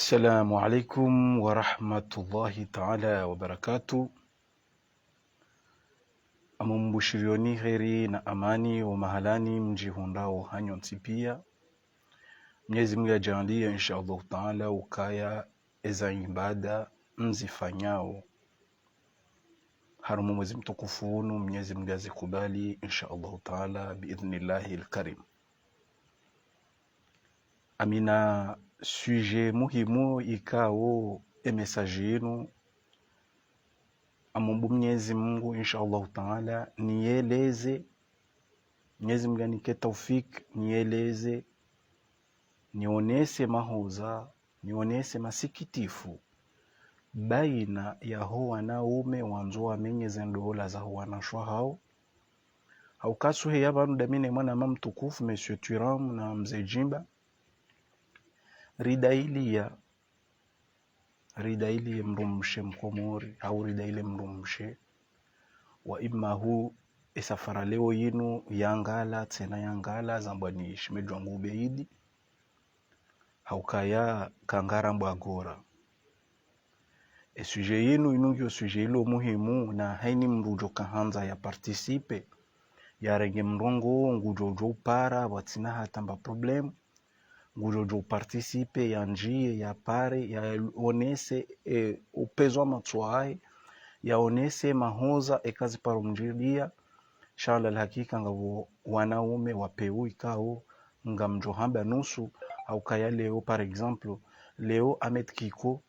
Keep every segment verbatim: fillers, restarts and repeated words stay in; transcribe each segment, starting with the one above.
Assalamu alaikum wa rahmatullahi ta'ala wa barakatuh. Amumbushirioni kheri na amani wo mahalani mdjihundrao hanyu ntsi pia. Mnyezi Mngu yadjaanliye, insha Allahu ta'ala, ukaya eza ibada mzifanyao harumwa mwezi mtukufu unu, Mnyezi Mngu yazikubali, insha Allahu ta'ala, bi idhnillahi al-karim. Amina sujet muhimu ikao e message yinu, amumbu Mnyezi Mngu, insha Allahu ta'ala, niyeleze, Mnyezi Mngu yanike taufik, niyeleze, nionese mahoza, nionese masikitifu baina yaho wanaume wandzo wamenye ze ndola zaho wanashwa hao. Hauka suhe ya pvanu dami ne mwananya mtukufu, Monsieur Thuram na Mze Djimba, ridayiliya, ridayiliye mdrumshe Mkomori, hau ridayiliye mdrumshe wa imma hu e safara leo yinu yangala, tsena yangala, zambwa ni shemedji wangu Ubeidi, haukaya kangarambwa gora. E sujet yinu, yinu ngiyo sujet ilo muhimu, na haina mdru udjo kahandza ya participer, yarenge mrongoo, ngudjo udjo upara, pvwatsina hata mba problème, ngudjo udjo uparticiper, yandjiye, yapare, yaonese, e, upvenuwa matso yahe, yaonese mahoza eka ziparo mdjiliya, sha la hakika ngapvo wanaume wa pewu ikao, ngamdjo hamba nusu, haukaya leo, par exemple, leo Ahmed Kiko,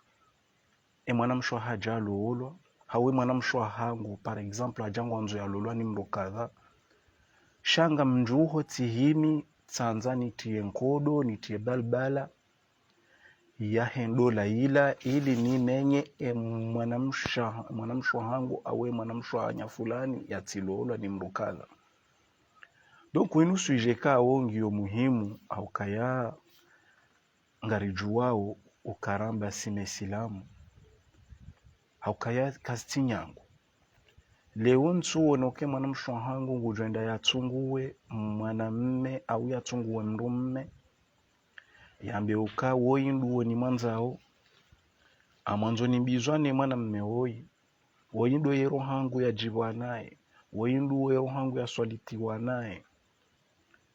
e mwanamshe wahahe hadja lolwa, hau e mwanamshe wahangu, par exemple, hadja ngwandzo yalolwa ni mdru kadha, sha ngamdjuho tsi himi tsandza nitriye nkodo, nitriye balbala yahe ndola ila, ili nimenye e mwanamshe, mwanamshe wahangu, hau e mwanamshe wa nya fulani yatsilolwa ni mdru kadha. Donc, inu sujet ikao ngiyo muhimu, haukaya ngaridjuwao uka ramba si mesilamu, haukaya kazitsi nyangu. Leo ntsuwono uka e mwanamshe wahangu ngudjo enda yatsunguwe mwanamme hau yatsunguwe mdrumme, yambe uka woyi nduwo nimwandzao, ngamwandzo nimbizwa ne mwanamme woyi, woyi ndo ye roho hangu yadjipvwa naye, woyi ndo ye roho hangu yaswalitiwa naye.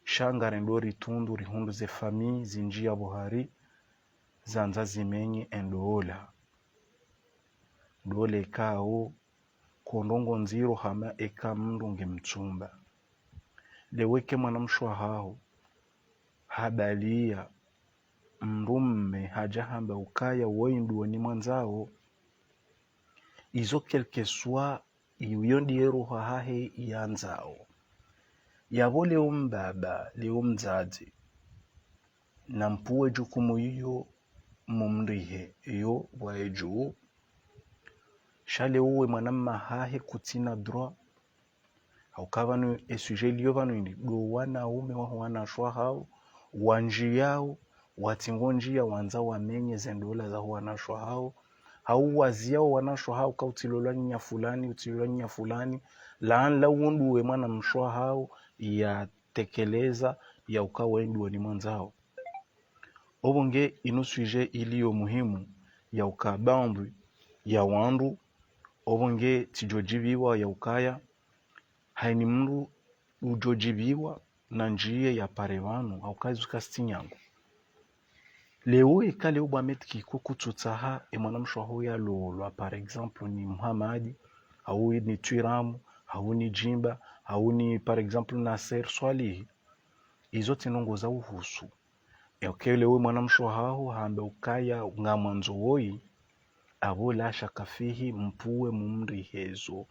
Sha ngarendo ritundu rihundru ze famille zindji ya buhari, zandza zimenye e ndola. Ndola ikao, ko ndrongoo ndziro hama eka mdru nge mtsumba. Leo eka e mwanamshe wahaho habaliya mdrumme hadja hamba ukaya woyi nduwo nimwandzao, izo quel que soit, iyo ndiye roho yahahe yandzao. Yapvo leo mbaba, leo mdzadze, nampvuwe djukumu iyo mumrihe, iyo pvwaye dju. Sha leo we mwanamme wahahe kutsina droit. Hauka pvanu, e sujet iliyo pvanu inu, ndo wanaume waho wanashwa hao, wandjiyao, watsingo ndjiya wandza wamenye ze ndola zaho wanashwa hao, hau waziyao wanashwa hao ka utsilolwa ni nya fulani, utsilolwa ni nya fulani, laana la wundu we mwanamshe wahaho yatekeleza ya uka woyi nduwo nimwandzao. Opvo nge inu sujet iliyo muhimu ya uka bambwi ya wandru, opvo nge tsidjo djipviwa ya ukaya, haina mdru udjo djipviwa na ndjiye yapare pvanu, hauka izo kazitsi nyangu. Leo eka leo bwa Ahmed Kiko kutsutsaha e mwanamshe waho yalolwa, par exemple, ni Muhamadi, hau ni Twiramu, hau ni Djimba, hau ni, par exemple, Nasser Swalihi, izo tsi ndrongoo za uhusu. Eka leo e mwanamshe wahaho hamba ukaya ngamwandzo woyi, apvo la shaka fihi mpvuwe mumrihe zo.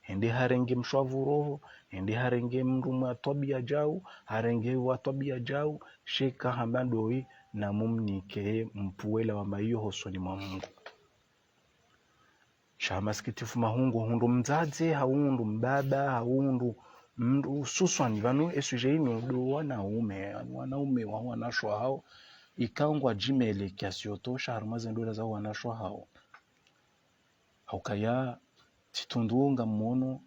Hende harenge mshe wa vuroho, hende harenge mdrumme wa twabiya djau, harenge wa twabiya djau, sha eka hamba ndoyi, namumnike mpvuwe lawama iyo hosoni mwa Mngu. Sha masikitifu mahuu, hundru mdzadze, hau hundru mbaba, hau hundru mdru, hususwani pvanu e sujet inu ndo wanaume, wanaume waho wanashwa hao, ikao ngwadjimelekeyao surtout sha harumwa ze ndola zaho wanashwa hao. Haukaya tsitundu ngamwono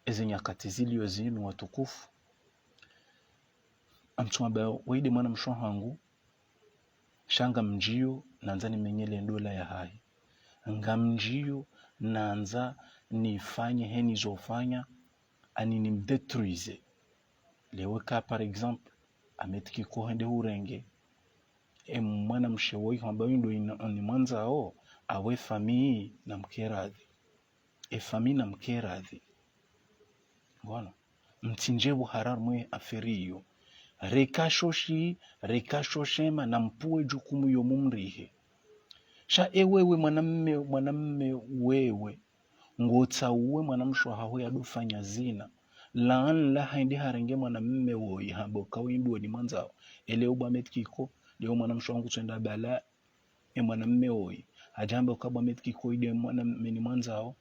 eze nyakati ziliyo zinu watukufu. Ngamtsuwamba woyi nde mwanamshe wahangu, sha ngamdjiyo nandza nimenye le ndola yahahe. Ngamdjiyo nandza nifanye he nizofanya, ani nimdétruise. Leo ka, par exemple, Ahmed Kiko hende hurenge e mwanamshe woyi hamba uyu ndo ina-, nimwandzao, awe famille namkeradhi. E famille namkeradhi. Ngono. Mtsindje buhara mwe affaire iyo. Reka shoshi, reka shoshema, nampvuwe jukumu iyo mumrihe. Sha ewewe mwanamme, mwanamme wewe, ngotsauwe mwanamshe wahaho yadofanya zina. Laanla hende harenge mwanamme woyi hamba uka uyu ndo nimwandzao. Eleo bo Ahmed Kiko, leo mwanamshe wahangu tswenda bala e mwanamme woyi. Hadja hamba uka bo Ahmed Kiko uyu nde mwanamme nimwandzao.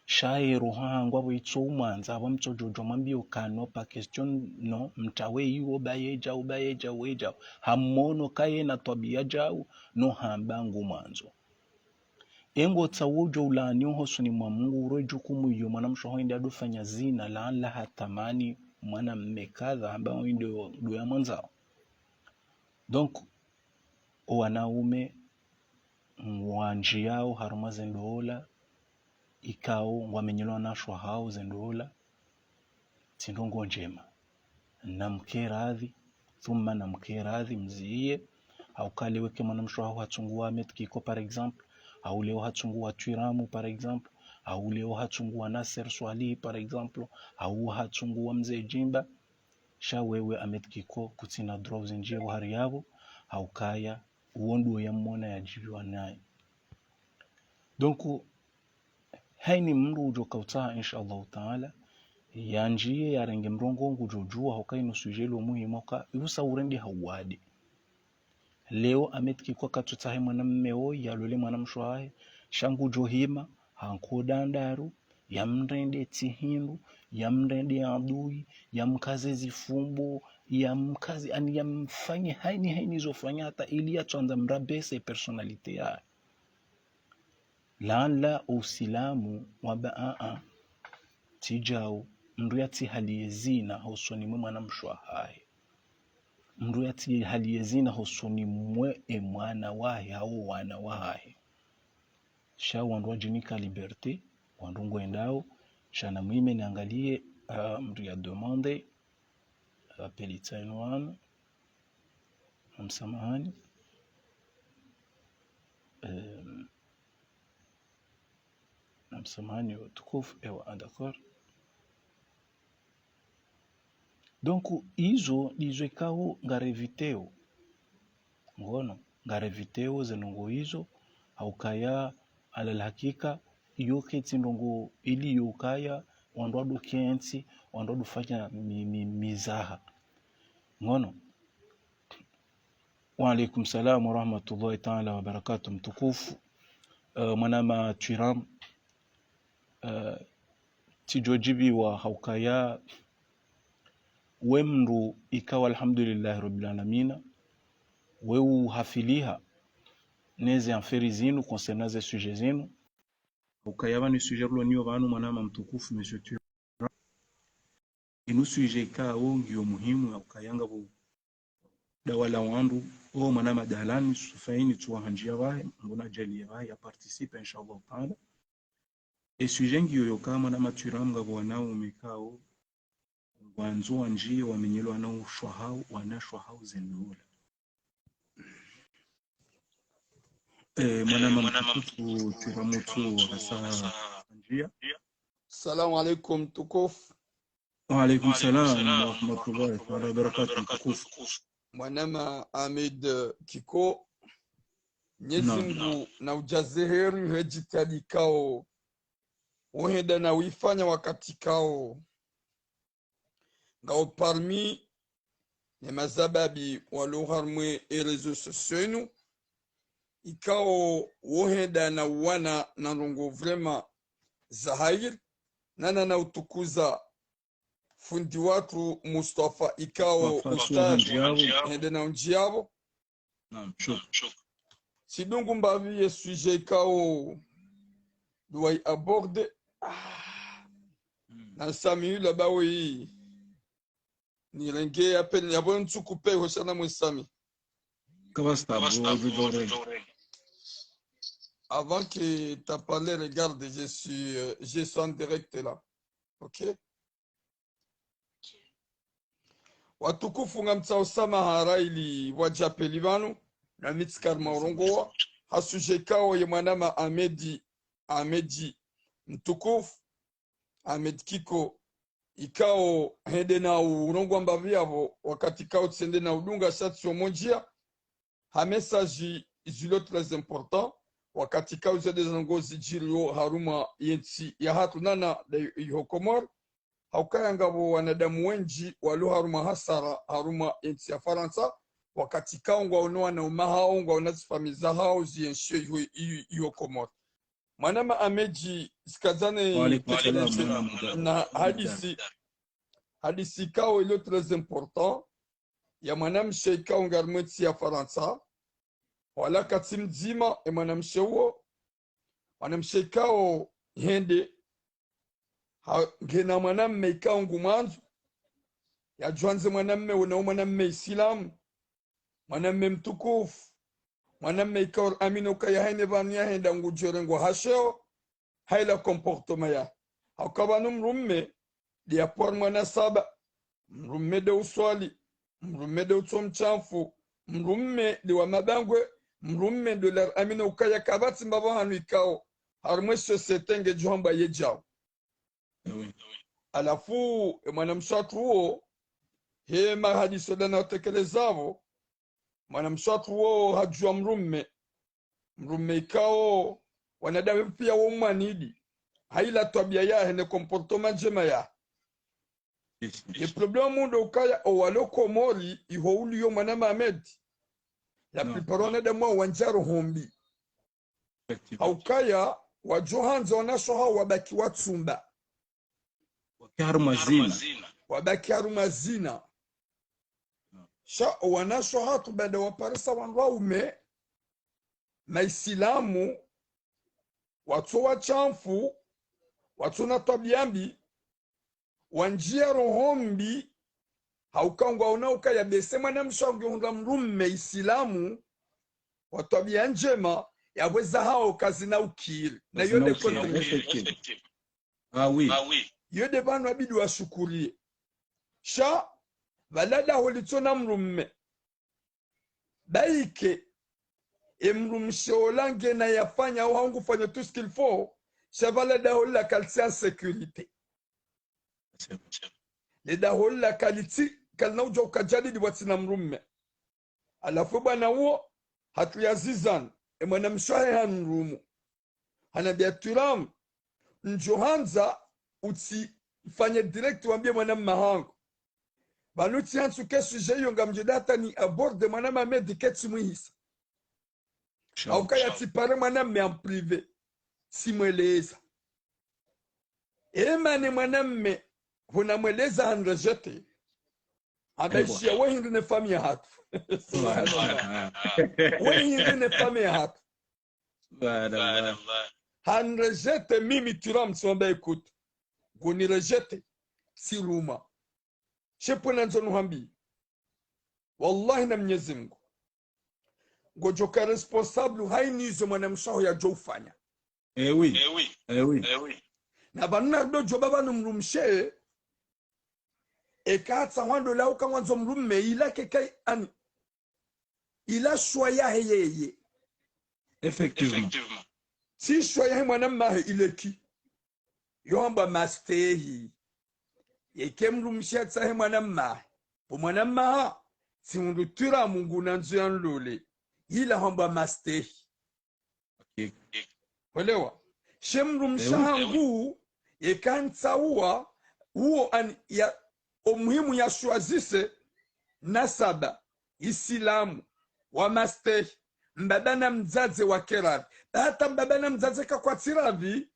Sha ye roho yahangu apvo itso umwandza, apvo mtsodjodjo mwambiye uka non, pas question, non, mtawe iwo ba yedjau, ba yedjau, yedjau. Hamono ka yena twabiya djau, no hamba ngumwandzo. Engotsauwo udjo ulaani hosoni mwa Mungu, uro jukumu iyo mwanamshe waho inde adofanya zina, laanla hatamani mwanamme kadha, hamba uyu ndo yamwandzao. Donc, o wanaume ngwandjiyao harumwa ze ndola, ikao ngwamenyelwa wanashe wahawo ze ndola, tsi ndrongo ndjema. Namkeradhi, thumma namkeradhi, mziye. Hauka leo eka mwanamshe waho hatsunguwa Ahmed Kiko, par exemple, hau leo hatsunguwa Twiramu, par exemple, hau leo hatsunguwa Nasser Swalihi, par exemple, hau hatsunguwa Mze Djimba. Sha wewe Ahmed Kiko, kutsina droit uzindjiye buhari yapvo, haukaya uwo ndo yamwona yadjibiwa naye. Donc, haini mndru udjo kautsaha, insha Allahu Taala, yandjiye yarenge mrongoo ngudjo djuwa, hauka inu sujet lo muhimu, hauka ihusa urende hawade. Leo Ahmed Kiko katsutsahe mwanamme woyi yalole mwanamshe wahe, sha ngudjo hima, hankoda ndraru, yamrende tsi hindru, yamrende adui, yamkaze zifumbo, yamkaze, ani yamfanye haini haini zofanya hata ili yatswandza mrabese personnalité yahe. Laanla Usilamu wamba aa, tsi djau, mndru yatsihaliye zina hosoni mwe mwanamshe wahahe. Mndru yatsihaliye zina hosoni mwe e mwana wahe, hau wana wahahe. Sha wandru wadjinika liberté, wandru ngwendao, sha namwime niangaliye, ah, mndru ya demandé, ah, pelitsa inu wanu, namsamahani. Em, namsamahani watukufu, ewa, ah, d'accord. Donc, izo, izo ikao ngareviteo. Ngono, ngareviteo ze ndrongo izo, haukaya, alal hakika, iyo ketsi ndrongo ili yokaya, wandru wadokentsi, wandru wadofanya mi-, mi-, mizaha. Ngono. Wa alaikum salam wa rahmatullahi taala wa barakatuh, mtukufu. Eh, mwanama Twiram, eh, tsidjo djibiwa haukaya we mndru ikao alhamdulillahi rabbil alamina, we uhafiliha neze affaire zinu, concernant ze sujet zinu. Haukaya pvanu sujet rilo nayo pvanu mwanama mtukufu, monsieur Twiram. Inu sujet ikao ngiyo muhimu haukaya ngapvo daula wandru, o mwanama Dalani Sufaini tsuwahandjiya pvahe, Mungu nadjaliye pvahe, ya participe, insha Allahu taala. E sujet ngiyo yoka mwanama Twiram ngapvo wanaume ikao, ngwandzo wandjiye wamenyelwe wanashe wahawo, wanashe wahawo ze ndola. Eh, mwanama mtukufu Twiram tsuwahandjiya. Salamu alaikum, mtukufu. Wa alaikum salam wa rahmatullahi taala wa barakatuh, mtukufu. Mwanama Ahmed Kiko, Mnyezi Mungu na udjaze heri he jitihadi ikao wohenda na wifanya wakati ikao ngao parmi ne mazababi walo harumwa e réseaux sociaux inu, ikao wohenda na uwana na ndrongo vraiment za hairi, nana na utukuza fundi watru Mustafa ikao ustadh hende na undjiyapvo. Naam, shukran. Tsidungu mbapvi ye sujet ikao ndo wayi aborder. Ah. Namsamihi la bawe yi. Nirenge appel, yapvo ntsuku pe hosha namwe samihi. Kaba stable, Jojo Reng. Avant que t'as parlé, regarde, je suis, euh, je suis en direct là. Ok? Watukufu, ngamtsaho samaha raili wadjapeli pvanu, na mi tsikari maurongowa, ha sujet ikao ye mwanama Ahmed, Ahmed mtukufu, Ahmed Kiko, ikao hende na urongowa mbapvi yapvo, wakati ikao tsende na udunga sha tsi omo ndzia, ha message zilo très important, wakati ikao zende za ndrongo zidjiriyo harumwa yentsi yahatru nana nda iho Komori, haukaya ngapvo wanadamu wendji walo harumwa hasara harumwa yentsi ya Farantsa, wakati ikao ngwaono wana umahao, ngwaono zifamiyi zahao zienshio iho, i-, iho Komori. Mwanama Ahmed, zikadzane na hadisi, hadisi ikao ilo très important, ya mwanamshe ikao nge harumwa yentsi ya Farantsa, wala katsi mdzima, e mwanamshe uwo, mwanamshe ikao hende, ha, ngena mwanamme ikao ngumwandzo, yadjwandze mwanamme wuna, o mwanamme Isilamu, mwanamme mtukufu, mwanamme ikao amino ukaya haina pvanu yahenda ngudjorengwa ha sheo, ha ila comportement ya. Hauka pvanu mdrumme, nde yapvo harumwa nasaba, mdrumme nde uswali, mdrumme nde utso mshamfu, mdrumme nde wa mabangwe, mdrumme nde ula amino ukaya kapvatsi mbapvi hanu ikao, harumwa e société ngedjo hambwa yedjao. Halafu, e mwanamshe watru uwo, he mahadisi oda na utekeleza pvo, mwanamshe watru uwo hadjuwa mdrumme, mdrumme ikao, wanadamu piya womwanidi, ha ila twabiya yahe ne comportement ndjema yahe. Ye problème ndo ukaya owalo Komori, iho uliyo mwanama Ahmed, la plupart wanadamu wao wandjia roho mbi. Haukaya, wadjohandza wanashe wahao wabaki watsumba. Wabaki harumwa zina. Wabaki harumwa zina. Sha owanashe wahatru baada waparisa wandru waume, maisilamu, watso washamfu, watso na twabiya mbi, wandjia roho mbi, hauka ngwaona ukaya bese mwanamshe wangu yehundra mdrumme isilamu, wa twabiya ndjema, yapvo ezahao kazina ukiri. Na yo nde kweli. Ah oui. Yo nde pvanu yabidi washukuriye. Sha, pvala daho litso na mdrumme. Baike, e mdrumshe ola ngena yafanya, au hangufanya tout ce qu'il faut, sha pvala daho lila kalitsi en sécurité. Le daho lila kalitsi, kalina udjo ukadjadidi pvwatsina mdrumme. Halafu bwana uwo, hatru ya zizan, e mwanamshe wahe hanrumu. Hanambiya Thuram, ndjohandza utsifanye direct wambiye mwanamme hangu. Pvanu tsi hantsu ke sujet iyo ngamdjo data ni aborder mwanama Ahmed ketsi mwihisa. Hauka yatsipare mwanamme en privé. Tsimweleza. Emane mwanamme, huna mweleza hanrejeté. Hamba ishiya we hindri ne famille yahatru. Subhanallah. We hindri ne famille yahatru. Subhanallah. Hanrejeté mimi Thuram, tsimwambe écoute. Ngonirejeté, tsiruma. Shepvo nandzo nuhambiye. Wallahi na Mnyezi Mngu. Ngodjoka responsable haina izo mwanamshe waho yadjo ufanya. Eh oui. Eh oui. Eh oui. Na pvanu narido djuwa pvanu mdrumshe, eka hatsaha ndo la uka ngwandzo mdrumme ila keka ani. Ila choix yahe yeye. Effectivement. Tsi choix yahe mwanamme wahe ile ki. Yo hambwa mastehi. Yeke mdrumshe yatsahe mwanamme wahe. Pvo mwanamme wahe, tsi hundru Thuram ngu nandzo yamlole. Ila hambwa mastehi. Ok. Welewa? She mdrumshe wahangu, yeka ntsauwa, uwo ani ya, omuhimu ya choisisse, nasaba, isilamu, wa mastehi, mbaba na mdzadze wake radhi. Hata mbaba na mdzadze kakwatsi radhi,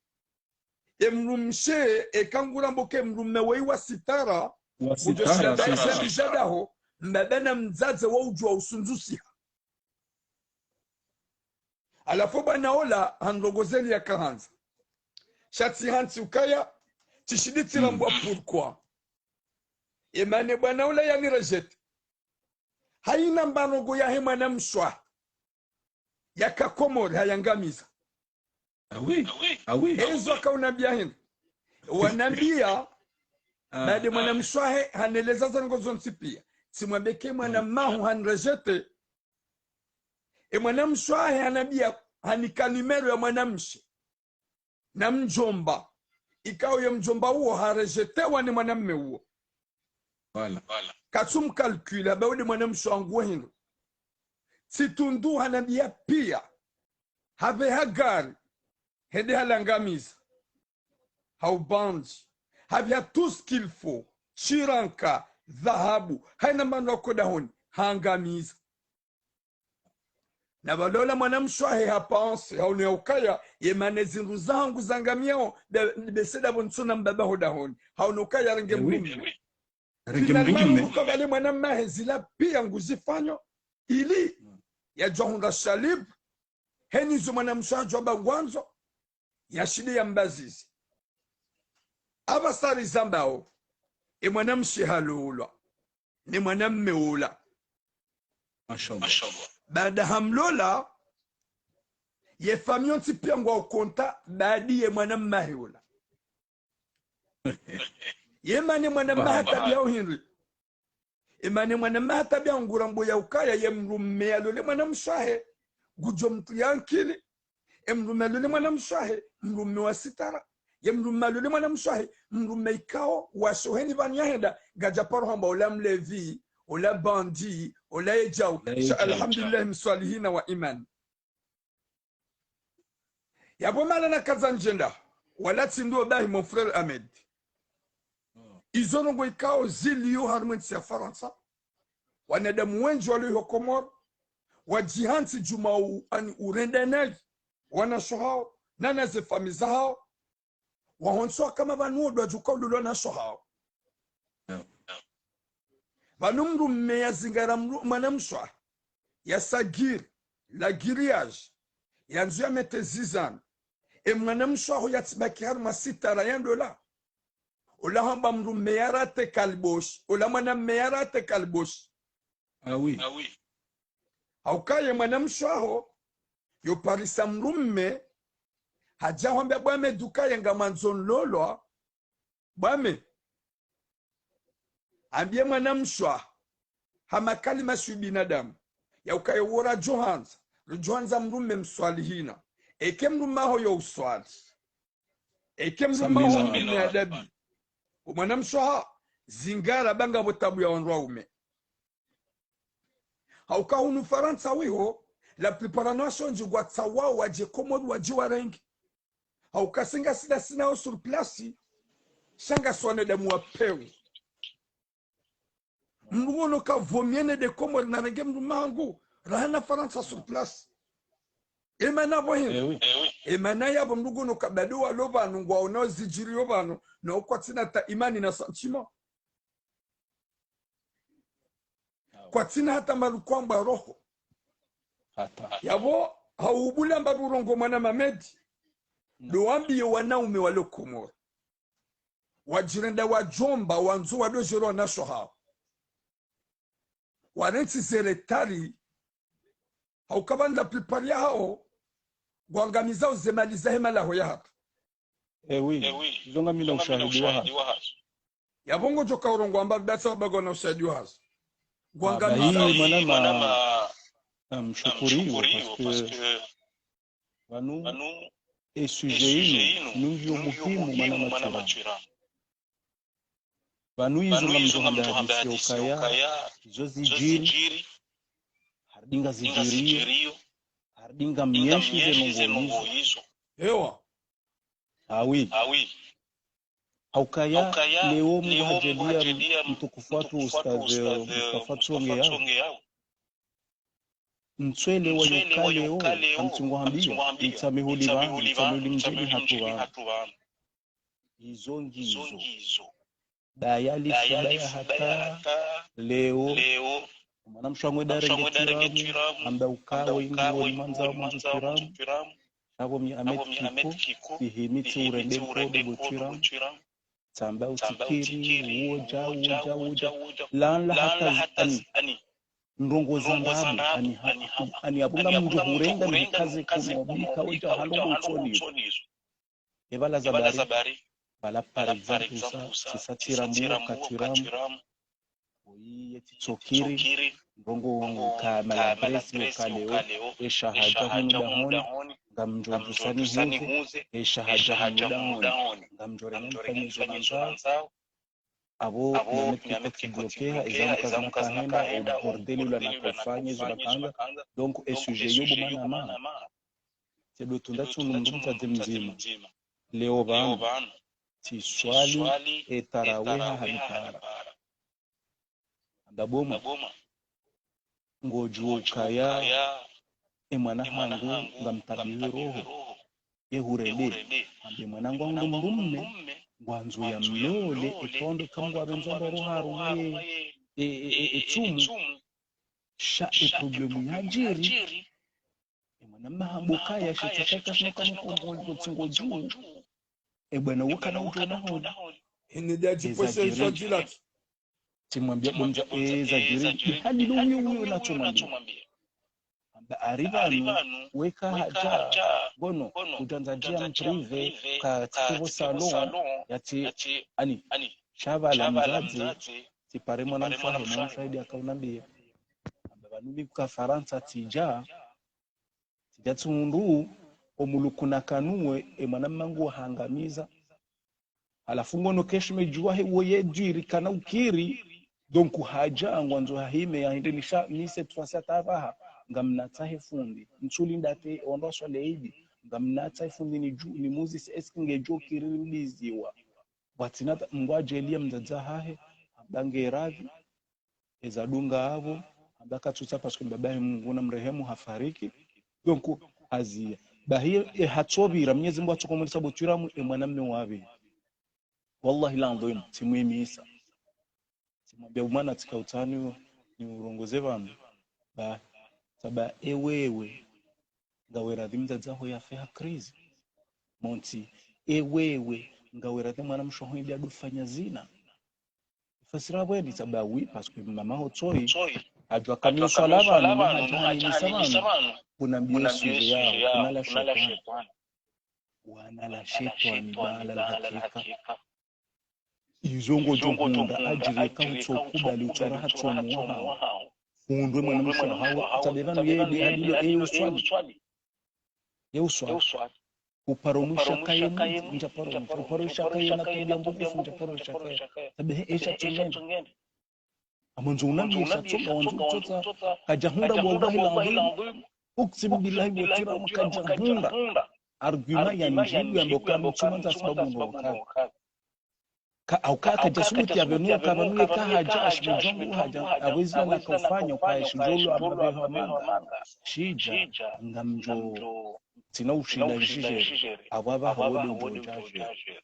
e mdrumshe, eka nguramba uka e mdrumme weyi wa sitara, wa sitara, udjo shinda sitara. Mbaba na mdzadze wa udjuwa usundzusiha. Halafu bwana ola, handrongowa zeli yakahandza. Sha tsi hantsi ukaya, tsishindi tsirambwa pourquoi. Emane bwana ola yanirejeté. Haina mba ndrongoo yahe mwanamshe wahe yaka Komori hayangamiza. Ah oui, ah oui. Ezo akaunambia hindri. Wanambia, baada mwanamshe wahe haneleza zandrongoo zontsi pia. Tsimwambie ke mwana mahu hanrejeté. E mwanamshe wahe hanambia, hanika numéro ya mwanamshe na mdjomba. Ikao ye mdjomba uwo harejetewa ni mwanamme uwo. Voilà. Katsumcalculé, hamba uwo nde mwanamshe wangu wa hindru. Tsitundu hanambia pia. Hapveha gari. Hende halangamiza. Hau bandzi. Hapveha tout ce qu'il faut. Shiranka, dhahabu. Haina mba ndrongoo yako dahoni. Hangamiza. Na pvalola mwanamshe wahe hapensé, haono ya ukaya, ye mana zindru zahangu zangamiao, be, be sha ndapvo ntsona mbaba ho dahoni. Haono ukaya yarenge mdrume. Arenge mdrume. Ukaya pvale mwanamme wahe zila pia nguzifanyo, ili yadjo hundra shalibu, heni zo mwanamshe wahe hadjo amba ngwandzo, yashinde yambazizi. Apvasa rizambao, e mwanamshe halolwa ne mwanamme ola. Mashallah. Baada hamlola, ye famille yontsi pia ngwao content baada ye mwanamme wahe ola. Ye mana e mwanamme wahe hatabia hindri. E mana e mwanamme wahe hatabia ngurambo ya ukaya ye mdrume yalole mwanamshe wahe, ngudjo mtriya nkili. E mdrume yalole mwanamshe wahe, mdrume wa sitara. Ye mdrume yalole mwanamshe wahe, mdrume ikao washe heni pvanu yahenda, ngadja paro hamba ola mlevi, ola bandzi, ola yedjau. Ola yedjau. Sha alhamdulillah mswalihina wa imani. Yapvo mahala nakandza ndjenda, wala tsi ndo bahi mon frère Ahmed. Izo ndrongoo ikao zilio harumwa entsi ya Farantsa. Wanadamu wendji walio ho Komori, wadjihantsi djuma u, ani urenda nayi, wanashe wahawo, nana ze famille zahawo. Wahontsi wakamba pvanu wo ndo wadjo kaulolwa wanashe wahawo. Pvanu mdrume yazingara mdru, mwanamshe wahe, yasagiri, la grillage, yandzo yamete zizana. E mwanamshe waho yatsibaki harumwa sitara ya ndola. Ola hamba mdrume yarate kaliboshi, ola mwanamme yarate kaliboshi. Ah oui. Hauka ye mwanamshe waho, yo parisa mdrume, hadja hwambia bwame duka ye ngamwandzo nlolwa, bwame. Ambie mwanamshe waho, ha makalima sha binadamu, ya ukaya wo radjo handza, ridjo handza mdrume mswalihina. Eke mdrume waho yo uswali. Eke mdrume waho mdrume adabi. O mwanamshe waho, zingara ba ngapvo tabu ya wandru waume. Hauka hunu Farantsa wiho, la plupart wanawashe wendji ngwatsawao wadje Komori wadje warenge. Hauka si ngasi nasi nao sur place, sha ngasi wanadamu wa pewu. Mdru ngono ka vaut mieux nende Komori narenge mdrume wahangu, raha na Farantsa sur place. E mana pvo hindri. Eh oui. E mana yapvo mdru ngono ka bado walo pvanu ngwaonao zidjiriyo pvanu, na ukwatsina hata imani na sentiment. Kwatsina hata malukwamba roho. Hata. Yapvo, haubulia mba burongo mwana Mamedi. Ndo wambie wanaume walo Komori. Wadjirenda wadjomba, wandzo wadojero wanashe wahawo. Warentsi ze retard, hauka pvanu la plupart yahawo, ngwangamizao ze mali zahe malaho yahatru. Eh oui. Izo ngamina ushahidi wahazo. Yapvo ngodjo kaurongoa mba pvatsa wabagwa na ushahidi wahazo. Aba hii mwana ma, namshukuriyo, parce que pvanu, e sujet inu, nungiyo muhimu mwana Matsuhiramu. Pvanu izo ngamdjo hamba hadisi ya ukaya, izo zidjiri, haridinga zidjiriyo, haridinga mnyeshi ze ndrongoo izo. Ewa. Ah oui. Haukaya, leo Mungu hadjaaliya mtukufu watru ustadh Mustafa Tsonge yao. Ntswele wa yuka leo, hamtsi ngwahambia, ntsamihuli pvanu, ntsamihuli mdjeni hatru pvanu. Izo ngizo. Dayali sibaya hata leo. Mwanamshe wangu eda renge Twiramu, amba ukao ingi woni mwandza wa mwandzo Twiramu. Sha pvo mi Ahmed Kiko, sihimi tsi urende nkodo bo Twiramu. Tsamba utsikiri, uodja, uodja, uodja. Lanla hata zani. ndrongo za ndrabo, ani ha-, ani apvo ngamdjo hurenga ni kaze kuno bika udja ha ndrongo utsonizo. Epvala za bari, pvala par exemple, sa, sisa tiramu, katiramu. Oyi yeti tsokiri, ndrongo ka maladresse yo kaleo, esha hadja hunu dahoni, ngamdjo dusani huze, esha hadja hunu dahoni, ngamdjo renge mfanyizo nandzao. Apvo Miamet kikoti bloqué ha, eza mkaza mkahenda, o bordel ula nakofanya, izo nakanga. Donc, e sujet yo bo mwana ma. Tsedo tunda tsunu mndru mtadze mdzima. Leo pvanu, tsiswali e taraweha ha mipara. Amba bo mwana, ngodjuo ukaya e mwana hangu ngamtabiwe roho, ye hurende. Ambe mwana ngwangu mdrume, ngwandzo ya mlole, e tondo kamwe ngwapvendzo ndo roho harumwa ye, e, e, e, e tsumu. Sha e problème yadjiri, e mwana mma hamba ukaya, she tsoka shinu kamwe kombo, ngo tsingo dju. E bwana wo kana udjo na holi. Hini dia djiposhe zadjiri. Tsimwambia bo mdzadze, e zadjiri. Hadi lo uyo uyo natsomwambia. Amba ari pvanu, weka hadja, ngono, udjandza djia mprivé, ka tsike pvo salon, yatsi, ani, sha pvala mdzadze, tsipare mwana mshe wahe, mwana mshe wahe dia kaunambia. Amba pvanu mi kuka Farantsa tsidja, tsidja tsihundru, o muluku nakanuwe, e mwana mma ngu hangamiza. Halafu ngono keshe medjuwa he wo ye djiri kana ukiri, donc hadja ngwandzo hahime yahende nisha, ni cette fois-ci hata pvaha, ngamnatsahe fundi. Ntsuli ndate, wandru waswali idi, ngamnatsahe fundi ni dju, ni muzise, est-ce que ngedjo kiri mbiziwa. Watsina ta-, Mngu adjaaliya mdzadze hahe, amba nge radhi, eza dunga apvo, amba katsutsaha parce que mbaba he Mngu namrehemu hafariki. Donc, haziya. Bahi, e hatsopvira, Mwenyezi Mngu hatsokomwelesa bo twiramu, e mwana mme wapvi. Wallahi l'adhwim, tsimwimisa. Tsimwambia bo mwana tsika utsani wo, ni urongoze pvanu. Ba, saba e wewe, ngawe radhi mdzadze haho yafe ha crise. Montsi, e wewe, ngawe radhi mwana mshe waho yende yadofanya zina. Fasira bweni, saba oui, parce que mama ho tsoi, hadjwa kami uswala pvanu, hadja hanimisa pvanu. Kuna mbio sujet yao, kuna la shetwani. Wana la shetwani, bala la hakika. Izo ngodjo hundra, adjiri ka utsokubali utsora hatsomu wahao. Hundre mwana mshe waho, saba pvanu yende hadilo, e uswali. Ye uswali. Uparo mwisha kaye mdji, ndja paro mwisha. Uparo isha kaye na tabia mbovu, ndja paro isha kaye. Tabe he esha tsongende. Amandzo unambiye esha tsonga, wandzo utsotsa. Kadja hundra bo wallahi l'adhwim. Uksimu billahi bo twiramu kadja hundra. Argument ya ndjibu ya mboka mtsuma za sababu ndo wakati. Ka, au ka, kadja subuti ya pvanu, ka pvanu ye ka hadja, ashime djongu hadja, apvo izina nakaufanya, uka eshi ndjolo amba pveho amanga. Shidja, ngamdjo, tsina ushinda nishijere, apvo apvaha wo ndo ndjo djajere.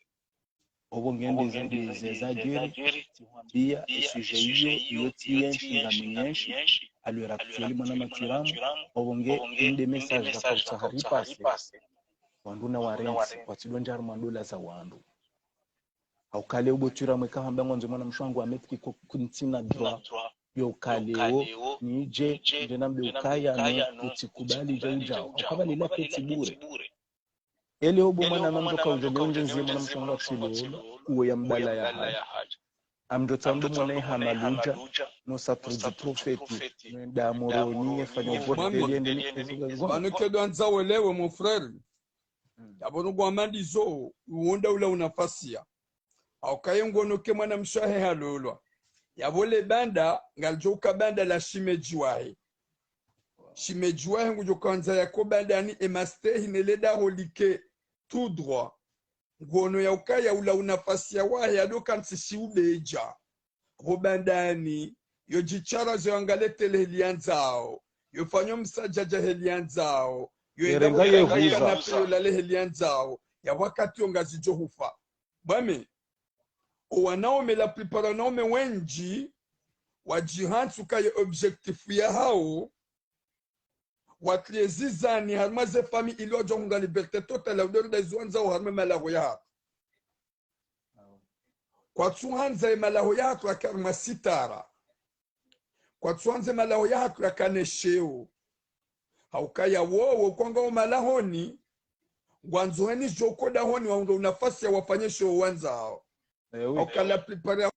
Opvo nge nde za, nde za zadjiri, tsimwambia, e sujet iyo, iyo tsi yenshi, ngami yenshi, à l'heure actuelle mwana ma twiramu, opvo nge nde message za kautsaha ripase. Wandru na warentsi, watsidondja harumwa ndola za wandru. Hauka leo bo twiramu eka hamba ngwandzo mwana mshe wangu ametiki ko kuntsina droit yo uka leo, nidje, nidje nambe ukaya no, utsikubali dja udjao. Hauka pvale la ketsi bure. E leo bo mwana ma mdjo ka udjo leo ndje nzie mwana mshe wangu atsilolo, uwe ya mbala ya hadja. Amdjo tsambe mwana ye hama ludja, no sa trudi profeti, no enda Moroni, ye fanya uvote, yende ni. Pvanu kedo andza welewe, mon frère. Yapvo nungu amandi zo, uwonda ula unafasiya. Hauka ye ngono ke mwana mshe wahe halolwa. Yapvo le banda, ngalidjo uka banda la shimedji wahe. Shimedji wahe ngudjo kandza yako bandani e mastehi ne le daho like tout droit. Ngono ya ukaya ula unafasiya wahe yado kantsi shi ubedja. Ho bandani, yo djitshara zo yangale télé heli yandzao. Yo fanyo msadjadja heli yandzao. Yo enda ho kanape yo lale heli yandzao. Ya wakati yo ngazidjo hufa. Bwame, o wanaume, la plupart wanaume wendji, wadjihantsi ukaya ye objectif yahao, watriye zizani harumwa ze famille ili wadjo hunga liberté totale, ya udorida izo wandzao harumwa malaho yahatru. Kwatsu handza ye malaho yahatru yake harumwa sitara. kwatsuandze malaho yahatru yakane sheo. Haukaya wowo kwanga wo malahoni, ngwandzo heni djo uko dahoni wahundre unafasi ya wafanye sheo wandzao. Eh, oui. Hauka la plupart ya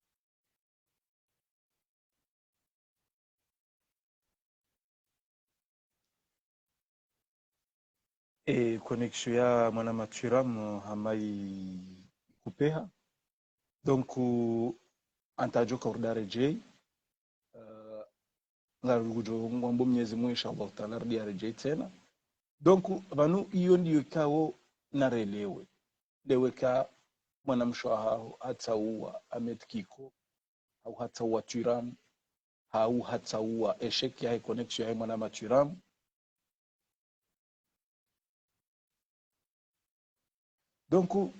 E connexion ya mwana Mathurin hama ikupeha. Donc, antadjo ka urudi aredjei. Eh, ngarudjo ngwambo Mwenyezi Mungu, inshallah Taala, arudi aredjei tsena. Donc, pvanu iyo ndiyo ikao narelewe. Ndewe ka mwana mshe wahaho hatsauwa Ahmed Kiko, hau hatsauwa Thurin, hau hatsauwa échec yahe connexion yahe mwana Mathurin. Donc,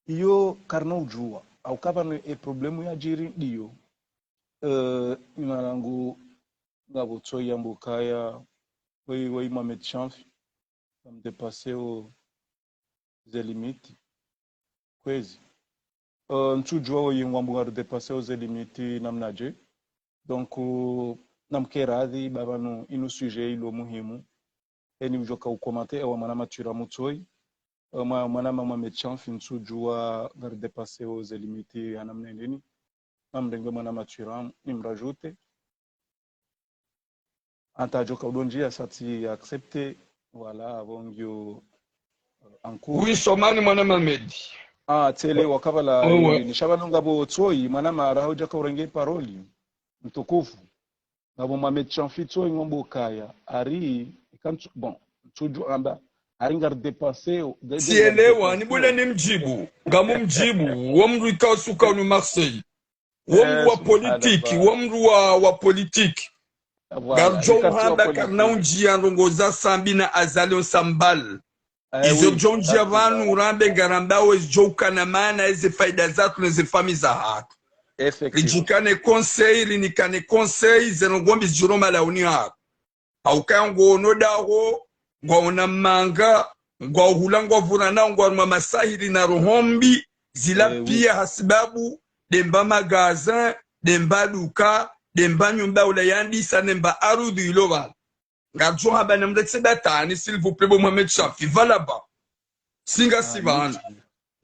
iyo karina udjua. Hauka pvanu e problème yadjiri ndiyo. Eh, imanangu ngapvo tsoyi yambo kaya, woyi, woyi Mohamed Chanfi, ngamdépassé o ze limite. Kwezi. Eh, ntsudjua woyi ngwambo ngarudépassé o ze limite namnadje. Donc, eh, namkeradhi, ba pvanu inu sujet ilo muhimu. Eni udjoka ucommenté, ewa mwana Mathurin mtsoyi. Eh, mwa-, mwana mama Mohamed Chanfi, ntsudjua ngarudépassé o ze limite hanamna ndeni. Namrenge mwana Mathurin, nimrajouté. Antadjo ka udondjia sati accepté, voilà, apvo ngiyo, euh, en cours. Oui, samahani mwana Mohamed. Ah, tsele, wakapvala, oui, oui, ni sha pvanu ngapvo tsoyi, mwana mara hudjaka urenge parole, mtukufu. Ngapvo Mohamed Chanfi tsoyi ngwambo kaya, hari, ikantsu, bon, ntsudjua amba, hari ngarudépassé, de-, de-, tsielewa, nibule nimdjibu, ngamumdjibu, wo mdru ikao suka unu Marseille. Wo mdru wa politique, wo mdru wa, wa politique. Voilà, ngarudjo uhamba karina undjia ndrongo za Sambi na Azali on s'en balle. Eh, izo oui, djo undjia pvanu urambe ngarambao ezidjo ukana maana eze faida zatru neze famille zahatru. Effectivement. Ridjikane conseil, rinikane conseil, ze ndrongo mbi zidjiro malahoni hatru. Hauka ngwaono daho, ngwaona manga, ngwahula, ngwavurana, ngwaruma masahiri na roho mbi, zila, eh, oui, pia hasibabu, demba magasin, demba duka, demba nyumba ula yandisa, demba arudhi ilo pvala. Ngamdjo hamba namretse datani, s'il vous plaît, bo Mohamed Chanfi, pvala ba. Singa si pvanu.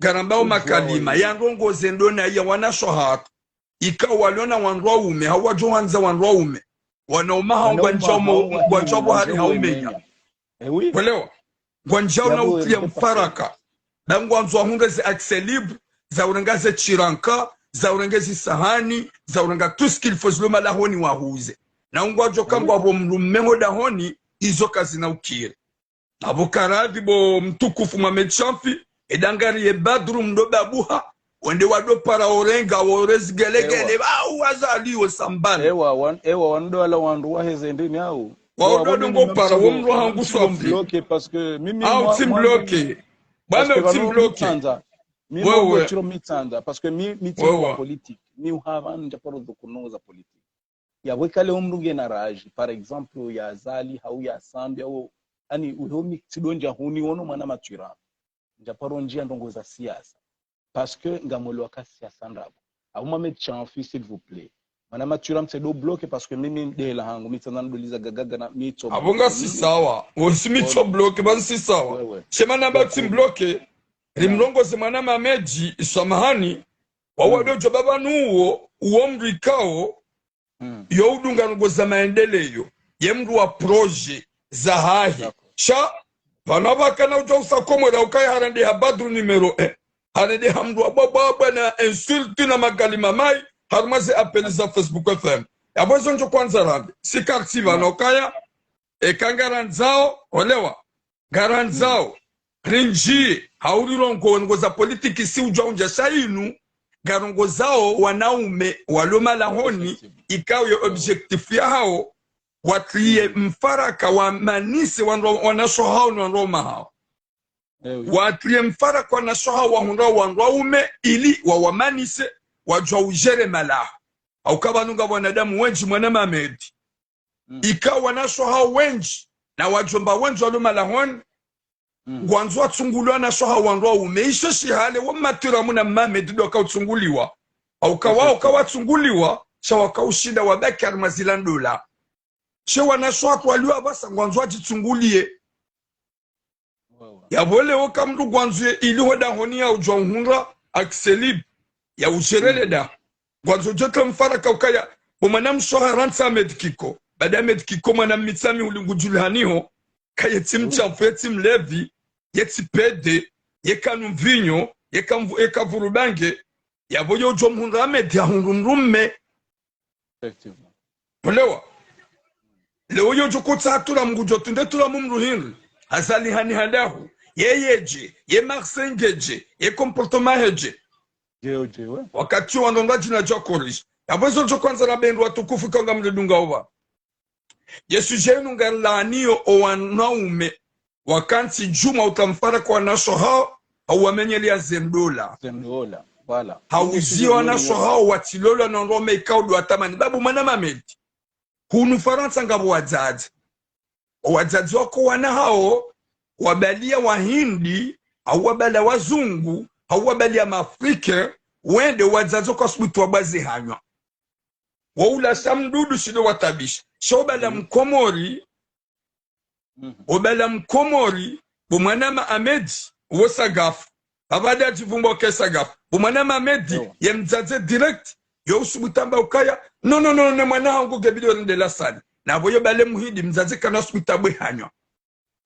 Ngarambao makalima, ya ndrongo ze ndona ya wanashe hatru. Ikao walona wandru waume, hau wadjo wandza wandru waume. Wanaume hao ngwandjao mo, ngwandjao pvo hari haume ya. Eh oui. Welewa? Ngwandjao na utria mfaraka. Ba ngwandzo wahundre ze accès libre, za urenga ze tshiranka, za urenga ze sahani, za urenga tout ce qu'il faut zilo malahoni wahuze. Na ngwadjo ka ngwapvo mdrume ho dahoni, izo kazina ukiri. Apvo karadhi bo mtukufu Mohamed Chanfi, edangari ye Badru mdo babuha, wende wado para orenga, worezi gelegele, ewa, au Azali wo s'en balle. Ewa, wan-, ewa, wando wala wandru waheze ndeni au. Ewa, wando wando ngo para, wo mdru hangu swafi. Bloqué parce que mimi au mwa-, tsi mwa-, bloqué. Bwana, parce que utsi pvanu bloqué. Mitsandza. Mi wewe. Mwa tiro mitsandza, parce que mi, mi tiro wa politique. Mi uhava ndja paro dhukunoza politique. Yapvo ikale omdru ngena rage, par exemple, ya Azali, hau ya Sambi, hau, ani, uho mi tsidondja huni wono mwana Mathurin. Ndja paro ndjia ndrongo za siasa. Parce que ngamwelewa ka siasa ndrabo. Apvo Mohamed Chanfi, s'il vous plaît. Mwana Mathurin mtsedo bloqué parce que mimi ndela hangu, mitsandza ndoliza gagaga na mitso. Apvo ngasi sawa. Wosi mitso bloqué, basi sawa. Wewe. Shema namba tsi bloqué. Rimrongoze mwana Mohamed, samahani. Wawo ndo djo baba nuwo, uwo mdru ikao, yo udunga ndrongo za maendeleyo, ye mdru wa projet zahahe. Sha, pvanu pvakana udja usa Komori ukaya harende ha Badru numéro un. Harende ha mdru wa bwa bwa bwa na insulte na makalima mayi, harumwa ze appel za Facebook F M. Yapvo zo ndjo kwandza rambe, si karti pvanu ukaya, eka ngarandzao, olewa. Ngarandzao, rindji, hau rirongoe ndrongo za politiki si udja undja sha inu, ngarongozao wanaume walo malahoni, ikao ye objectif yahao, watriye mfaraka wamanise wandru, wanashe hao no wandru waume hao. Watriye mfaraka wanashe hao wahundra wandru waume, ili wawamanise, wadjua ujere malaho. Hauka pvanu nga wanadamu wendji mwana Mohamed. Ikao wanashe hao wendji, na wadjomba wendji walo malahoni, ngwandzo watsunguliwa wanashe hao wandru waume. Isho shihale, wo Mathurin muna Mohamed ndo waka utsunguliwa. Hauka wao ka watsunguliwa, sha waka ushinda wabaki harimwa zila ndola. She wanashe watru waliyo apvasa ngwandzo wadjitsunguliye. Yapvo leo ka mndru ngwandzo ye ili ho dahoni ya udjuwa uhundra accès libre ya usherele daho. Ngwandzo djoto mfaraka ukaya, bo mwana mshe wa Farantsa Ahmed Kiko. Baada Ahmed Kiko mwana Mmitsami ulingu djulihaniho, kaye tsi mshafu, ye tsi mlevi, ye tsi pede, ye kanu mvinyo, ye ka mvu-, ye ka vuru bange. Yapvo yo djo mhundra Ahmed ya hundru mdrume. Effectivement. Olewa. Leo yo djo kotsa hatura mngu djo tunde tura mumru hindri. Azali hani handahu. Ye yedje, ye Marseille ngedje, ye comportement hedje. Djeo, djeo, eh. Wakati wa ndrongo djina djo corrige. Yapvo zo djo kwandza na bendru watukufu ka ngamridunga opva. Ye sujet inu ngarilaaniyo owanaume wakantsi djumwa utamfara kwa wanashe hawo, hau wamenyeleya ze ndola. Ze ndola, voilà. Hauziya wanashe hawo watsilolwa na ndrome ikao ndo watamani. Babu mwana Mamedi. Hunu Farantsa ngapvo wadzadze. Owadzadze wako wana hawo, wabaliya Wahindi, hau wabala Wazungu, hau wabaliya Maafrika, wende owadzadze wako asubuhi tu wabwaze hanywa. Waulasha mdudu shindo watabisha. Sha obala Mkomori, obala Mkomori, bo mwana ma Ahmed, wo Sagafu. Pvapvo nda djivumba uke Sagafu. Bo mwana ma Ahmed, ye mdzadze direct, yo usubutu amba ukaya, no, no, no, ne mwana hangu nge bidi orende lasali. Na pvo yo bale Muhindi, mdzadze kana subutu abwe hanywa.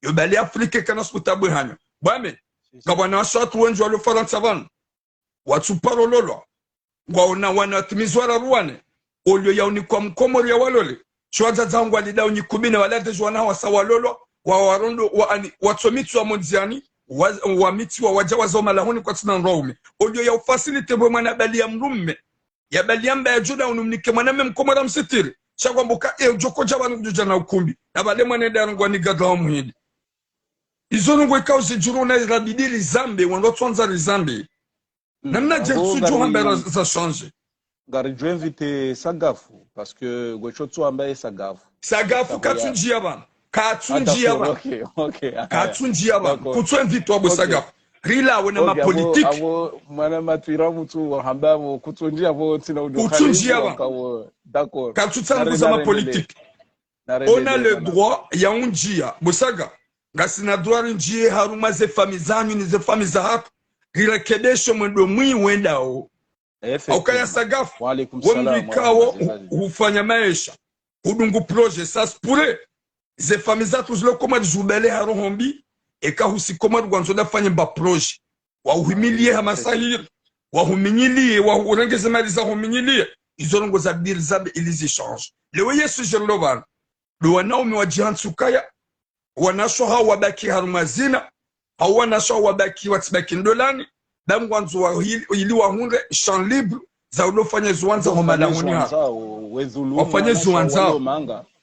Yo bale Afrika kana subutu abwe hanywa. Bwame, ngapvo wanashe watru wendji walo Farantsa pvanu. Watsu paro lolwa. Ngwaona wana watimizi wararu wane. Olio ya unikwa Mkomori ya walole. Sho wadzadze ngwalida unyi kumi na wala dezi wana hawasa walolwa. Wa warondo wa ani, watso mitsi wa mondziani. Wa, wa mitsi wa wadja waza omalahoni kwatsina ndrwaume. Olio ya ufacilité bwe mwana baliya mdrume. Ya baliya mba ya djuna unu mnike mwana mme Mkomori amsitiri. Sha kwambuka e udjo kodja pvanu kudjo dja na ukumbi. Na pvale mwana nda rungwa ni gadra wa Muhindi. Izo ndrongo ikao zidjuru na irabidi rizambe, wandru watsondza rizambe. Namna dje ntsu djo hamba ra-, za changer. Ngaridjo invité Sagafu, parce que ngwetsho tsu amba ye Sagafu. Sagafu katsundjiya pvanu. Katsundjiya pvanu. Ok, ok. Katsundjiya pvanu. Kutsu invité wa bo Sagafu. Rilawe na ma politique. Apvo mwana Matwiramu tsu wahamba apvo kutsundjiya apvo tsina udjo. Kutsundjiya pvanu. D'accord. Katsutsanguza ma politique. On a le droit ya undjiya. Bo Saga, ngasina droit rindjiye harumwa ze famille zanyu ni ze famille zahatru. Rirekebeshe mwendo mwi wendao. Hauka ya Sagafu, we mndru ikao hu-, hufanya maesha, hudungu projet, ça se pourrait. Ze famille zatru zilo Komori zubele ha roho mbi, eka husi Komori ngwandzo dafanye mba projet. Wahuhimiliye ha masahiri, wahuminyiliye, wahurengeze mali za huminyiliye. Izo ndrongo zabidi rizambe ili zi changer. Leo ye sujet rilo pvanu. Ndo wanaume wadjihantsi ukaya, wanashe hawo wabaki harumwa zina, hau wanashe hawo wabaki watsibaki ndolani, ba ngwandzo wa hili, ili wahundre champ libre, za ulo fanya zo wandzao ho malahoni ha. Wafanye zo wandzao.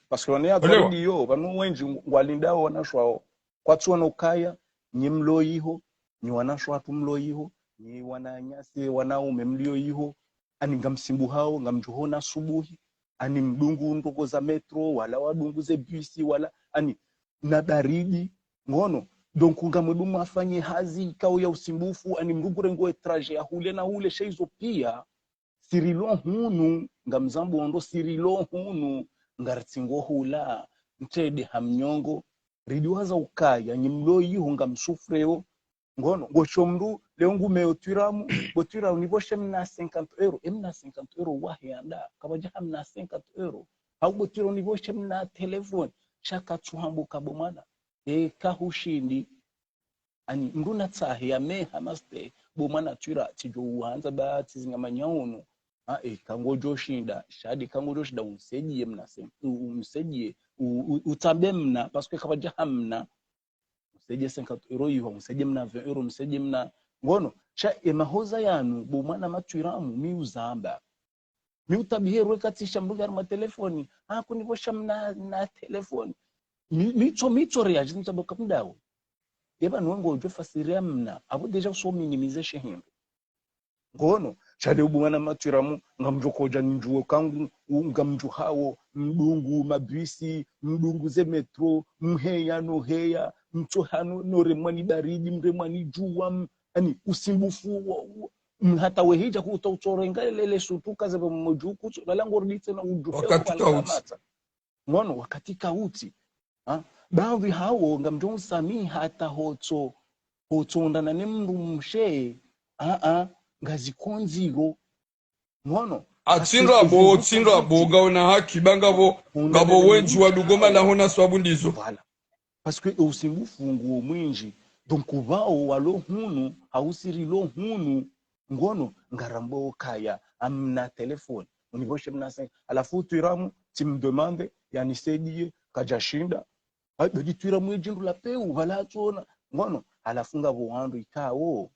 Parce que wane ya kwalidi yo, pvanu wendji ngwalindao wanashe hawo. Kwatsu wana ukaya, nyi mlo iho, nyi wanashe hatru mlo iho, nyi wananyasi, wanaume mlio iho, ani ngamsimbuhao, ngamdjuhao na asubuhi, ani mdungu ndroko za métro, wala wadungu ze bus, wala, ani na baridi, ngono. Donc, ngamdru mwafanye hazi ikao ya usumbufu, ani mdru ngurengo e trajet ya hule na hule, sha izo pia, si rilo hunu, ngamzambo ndo si rilo hunu, ngaritsingo hula, ntsede ha mnyongo, ridiwaza ukaya, nyi mlo iho ngamsufreo, ngono, ngosho mndru, leo ngumeyo Twiramu, bo Twiramu nipvoshe mna cinquante euros, e mna cinquante euros wahe anda, kapvadja ha mna cinquante euros. Hau bo Twiramu nipvoshe mna téléphone, sha katsu hambuka bo mwana. Eka hushindi, ani mndru natsahe ya meha maste, bo mwana Twira, tsidjo uhandza ba tsizinga manyauno. Ha, eka ngodjo shinda, sha eka ngodjo shinda, umsaidiye mna sen-, u-, umsaidiye, u-, u-, utsambe mna, parce que kapvadja ha mna. Umsaidiye cinquante euros iho, umsaidiye mna vingt euros, umsaidiye mna, ngono. Sha e mahoza yanu, bo mwana Matwiramu, mi uzamba. Mi utabihe rwe katsisha mndru ngari ma téléphone. Ah, kunipvosha mna, na téléphone. Mi, mitso, mitso réagir, mitso boka mdao. Eba nwe ngodjo fasiri ya mna. Apvo déjà uso minimiser she hindru. Ngono, sha leo bo mwana Matwiramu, ngamdjo kodja nindjuwe kangu, u-, ngamdjuhao, mdungu, mabisi, mdungu ze métro, mheya no heya, mtso hano, no remwa ni baridi, mremwa ni djuwa, m-, ani, usumbufu, wa, wa, Mm, hata wehidja kuto utsorenga lele sutuka zebe mmojuku, so, lala ngordi tsena udjufe wakati ukala kautsi. Kamata. Ngono, wakati kautsi. Ha? Baadhwi hawo, ngamdjo usamiha hata hotso, hotso undana ne mdrumshe, a, a, ngazi kondziro. Ngono, atsindrabo, atsindrabo, ngauna haki, ba ngapvo, ngapvo wendji wadugoma la hona swabu ndizo. Voilà. Parce que usumbufu nguo mwindji. Donc, pvao walo hunu, hau si rilo hunu, ngono, ngarambo kaya, amna téléphone. Univoshe mna se, halafu twiramu, tsi mdemande, yanisaidie, kadjashinda. Ayi, bedi twiramu edjindru la peu, pvala tsona. Ngono, halafu ngapvo wandru ikao,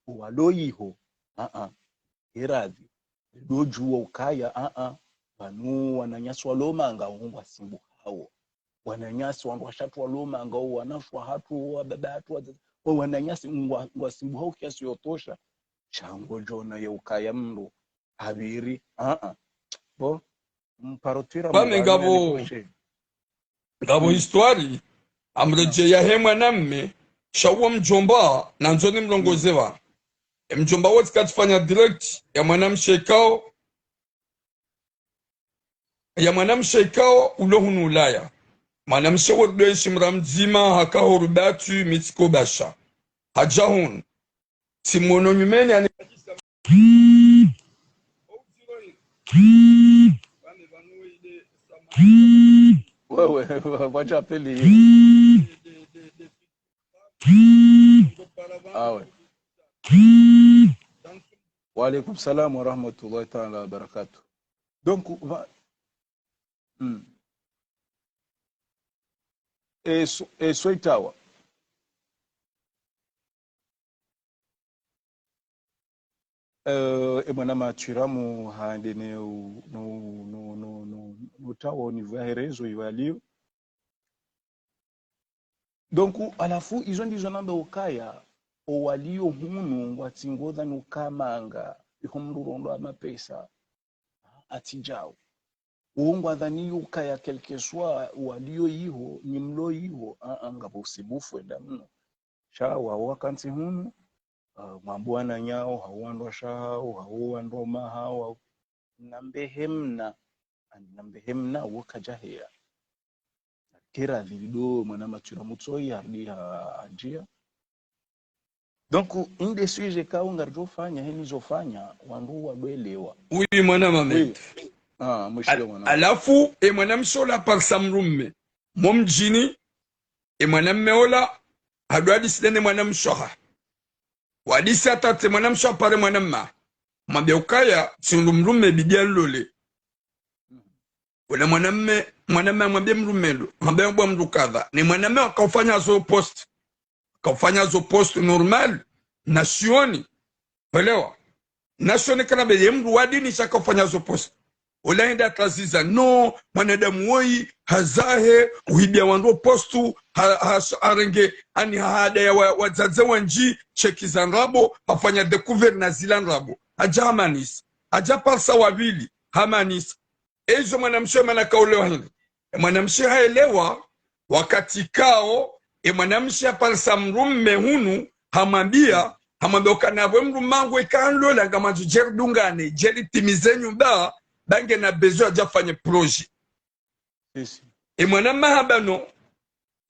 walo iho, a, a, eradhi. Ndo djuwa ukaya, a, a, pvanu wananyasi walo manga ngwasimbuhao. Wananyasi wandru washatru walo manga, wanashe wahatru, wababa hatru, wazaza. Wa wananyasi ngwa, ngwasimbuhao kiasi yotosha. Sha ngodjo ona ye ukaya mdru, hapviri, a, a. Bo, mparo twiramu pvame ngapvo, ngapvo histoire, amredjeyi yahe mwanamme, sha uwo mdjomba, nandzo nimlongoze pvanu. E mdjomba wontsi katsufanya direct, ya mwanamshe ikao, ya mwanamshe ikao, ulo hunu Ulaya. Mwanamshe wo ridwenshi mra mdzima, haka ho rubatwi, mi tsiko basha. Hadja hunu. Tsi mwono nyumeni ani. Wewe, wadja pvili. Awe. Wa alaikum salam wa rahmatullahi ta'ala wa barakatuh. Donc, va, hmm. E so, e so itawa. Eh, e mwana matwiramu hande ne u, no, no, no, no, no tawo ni vwa herezo iwaliyo. Donc, halafu, izo ndizo namba ukaya, owaliyo hunu, ngwatsingodha nukamanga, iho mdru rondo amapesa, atsidjao. Wo ngwadhaniyo ukaya quelque soit waliyo iho, ni mlo iho, a, a, ngapvo usumbufu wenda mno. Sha wawo wakantsi hunu, a, mwambo wananyao, hau wandru washe hao, hau wandru waume hao, nambe hemna, nambe hemna, wo kadjaheya. Kera dhilido, mwana matwiramu tsoyi, harudi ha, hadjia. Donc, inde sujet kao ngaridjofanya, heni zofanya, wandru wadwelewa. Oui, mwana mame. Oui. Ah, mwishiyo mwana. Halafu, e mwanamshe ola parisa mdrumme. Mo mdjini, e mwanamme ola, hadwa hadisi nene mwanamshe oha. Wadisi hata tsi mwanamshe oha pare mwanamme. Mwambe ukaya, tsi ndo mdrumme bidi anilole. Wala mwanamme, mwanamme amwambie mdrumme ndo, mwambe mbwa mdru kadha. Ni mwanamme wakaufanya zo poste. Wakaufanya zo poste normal, na shioni. Welewa? Na shioni kana be ye mdru wa dini sha kaufanya zo poste. Ola hende hataziza, no, mwanadamu woyi, hazahe, uhibia wandru poste, ha, ha, harenge, ani hahadaya wa, wadzadze wandji, sheki za ndrabo, hafanya découvert na zila ndrabo. Hadja hamanisa. Hadja parisa wapvili, hamanisa. Ezo mwanamshe mana kaolewa hindri. E mwanamshe haelewa, wakati kao, e mwanamshe haparisa mdrumme hunu, hamwambia, hamwambia ukana we mdrumme wangu eka anlola ngamandzo djeri dungane, djeri timize nyumba, ba ngena besoin yadje afanye projet. Sisi. E mwanamme hamba no,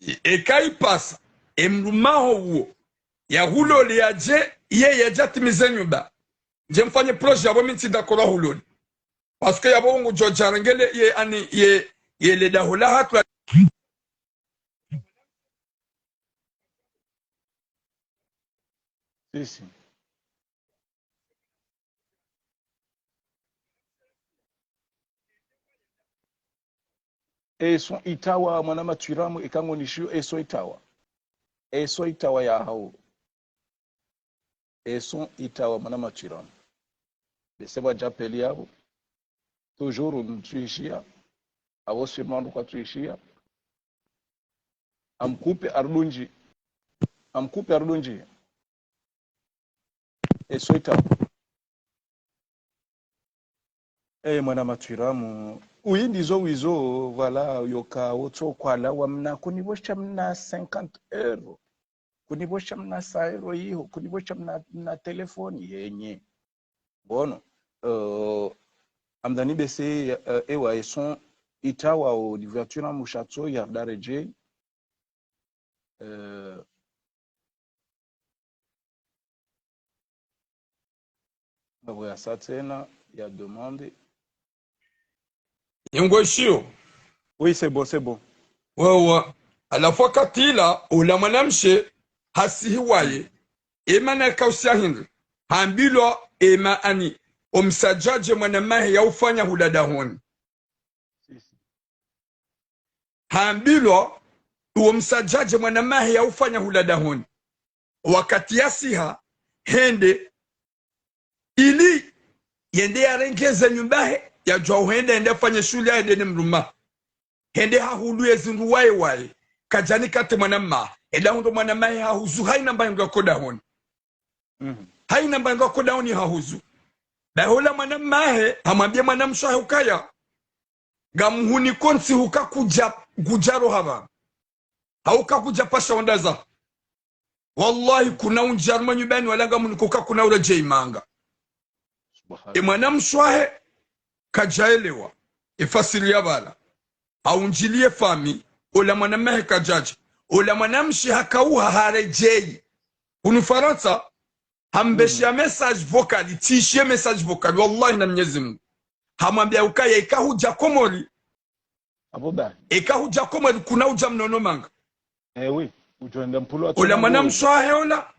e, eka ipasa, e mdrumme waho uwo, yahulole yadje, ye yadje atimize nyumba. Ndje mfanye projet yapvo mi ntsi d'accord ahulole. Parce que yapvo ngudjo djarengele ye ani ye, ye le daho la hatru. Sisi. E son itawa mwana matwiramu eka ngonishiyo e son itawa. E son itawa ya hao. E son itawa mwana matwiramu. Bese pvwadja pvili yapvo. Toujours ntsuishia. Apvo si mwandru kwatsuishia. Amkupe arudunji. Amkupe arudunji. E son itawa. E mwana matwiramu. Uyi ndizo wizo, voilà, yoka wotso kwala wa mna kuni bosha mna cinquante euros. Kunipvosha mna saero iho, kunipvosha mna, mna telefoni yenye. Bon, euh, amdani bese, euh, ewa, e son itawa o liverture na mushatso ya dareje. Euh, après ça, tsena, ya demande. Yengo ishiyo. Oui, c'est bon, c'est bon. Wewe. Halafu wakati ula, ula mwanamshe, hasihi waye. Ema na kausi ya hindri. Hambilwa, ema ani. Omsadjadje mwanamahe ya ufanya hula dahoni. Hambilwa, uwo msadjadje mwanamahe ya ufanya hula dahoni. Wakati yasiha, hende, ili yende yarengeze nyumbahe, yadjuwa uhenda, yende afanye shuhuli, yende ne mdrumahe. Hende hahulu ye zindru waye waye. Kadjani kate mwanamahe. Ela hundro mwanamahe hahuzu, haina mba hindru yako dahoni. Mhm. Haina mba hindru yako dahoni hahuzu. Bahi ola mwanamahe, hamwambie mwanamshe wahe ukaya. Ngamhuniko ntsi huka kudja, kudja roha pvanu. Hauka kudja pasha wandaza. Wallahi, kuna undjia harumwa nyumbani wala ngamhuniko huka kuna uredjei manga. Subhanallah. E mwanamshe wahe, kadjaelewa. E fasiri ya pvala. Haundjilie fami, ola mwanamahe kadjadja. Ola mwanamshe hakauha haredjei. Hunu Farantsa, hambeshiya message vocal, tsishiye message vocal, wallahi na Mnyezi Mungu. Hamwambia ukaya ika hudja Komori. Abo ba. Ika hudja Komori kuna udja mnono manga. Eh oui, udjo enda mpulu wa Ola tona mwanamshe wahe ola,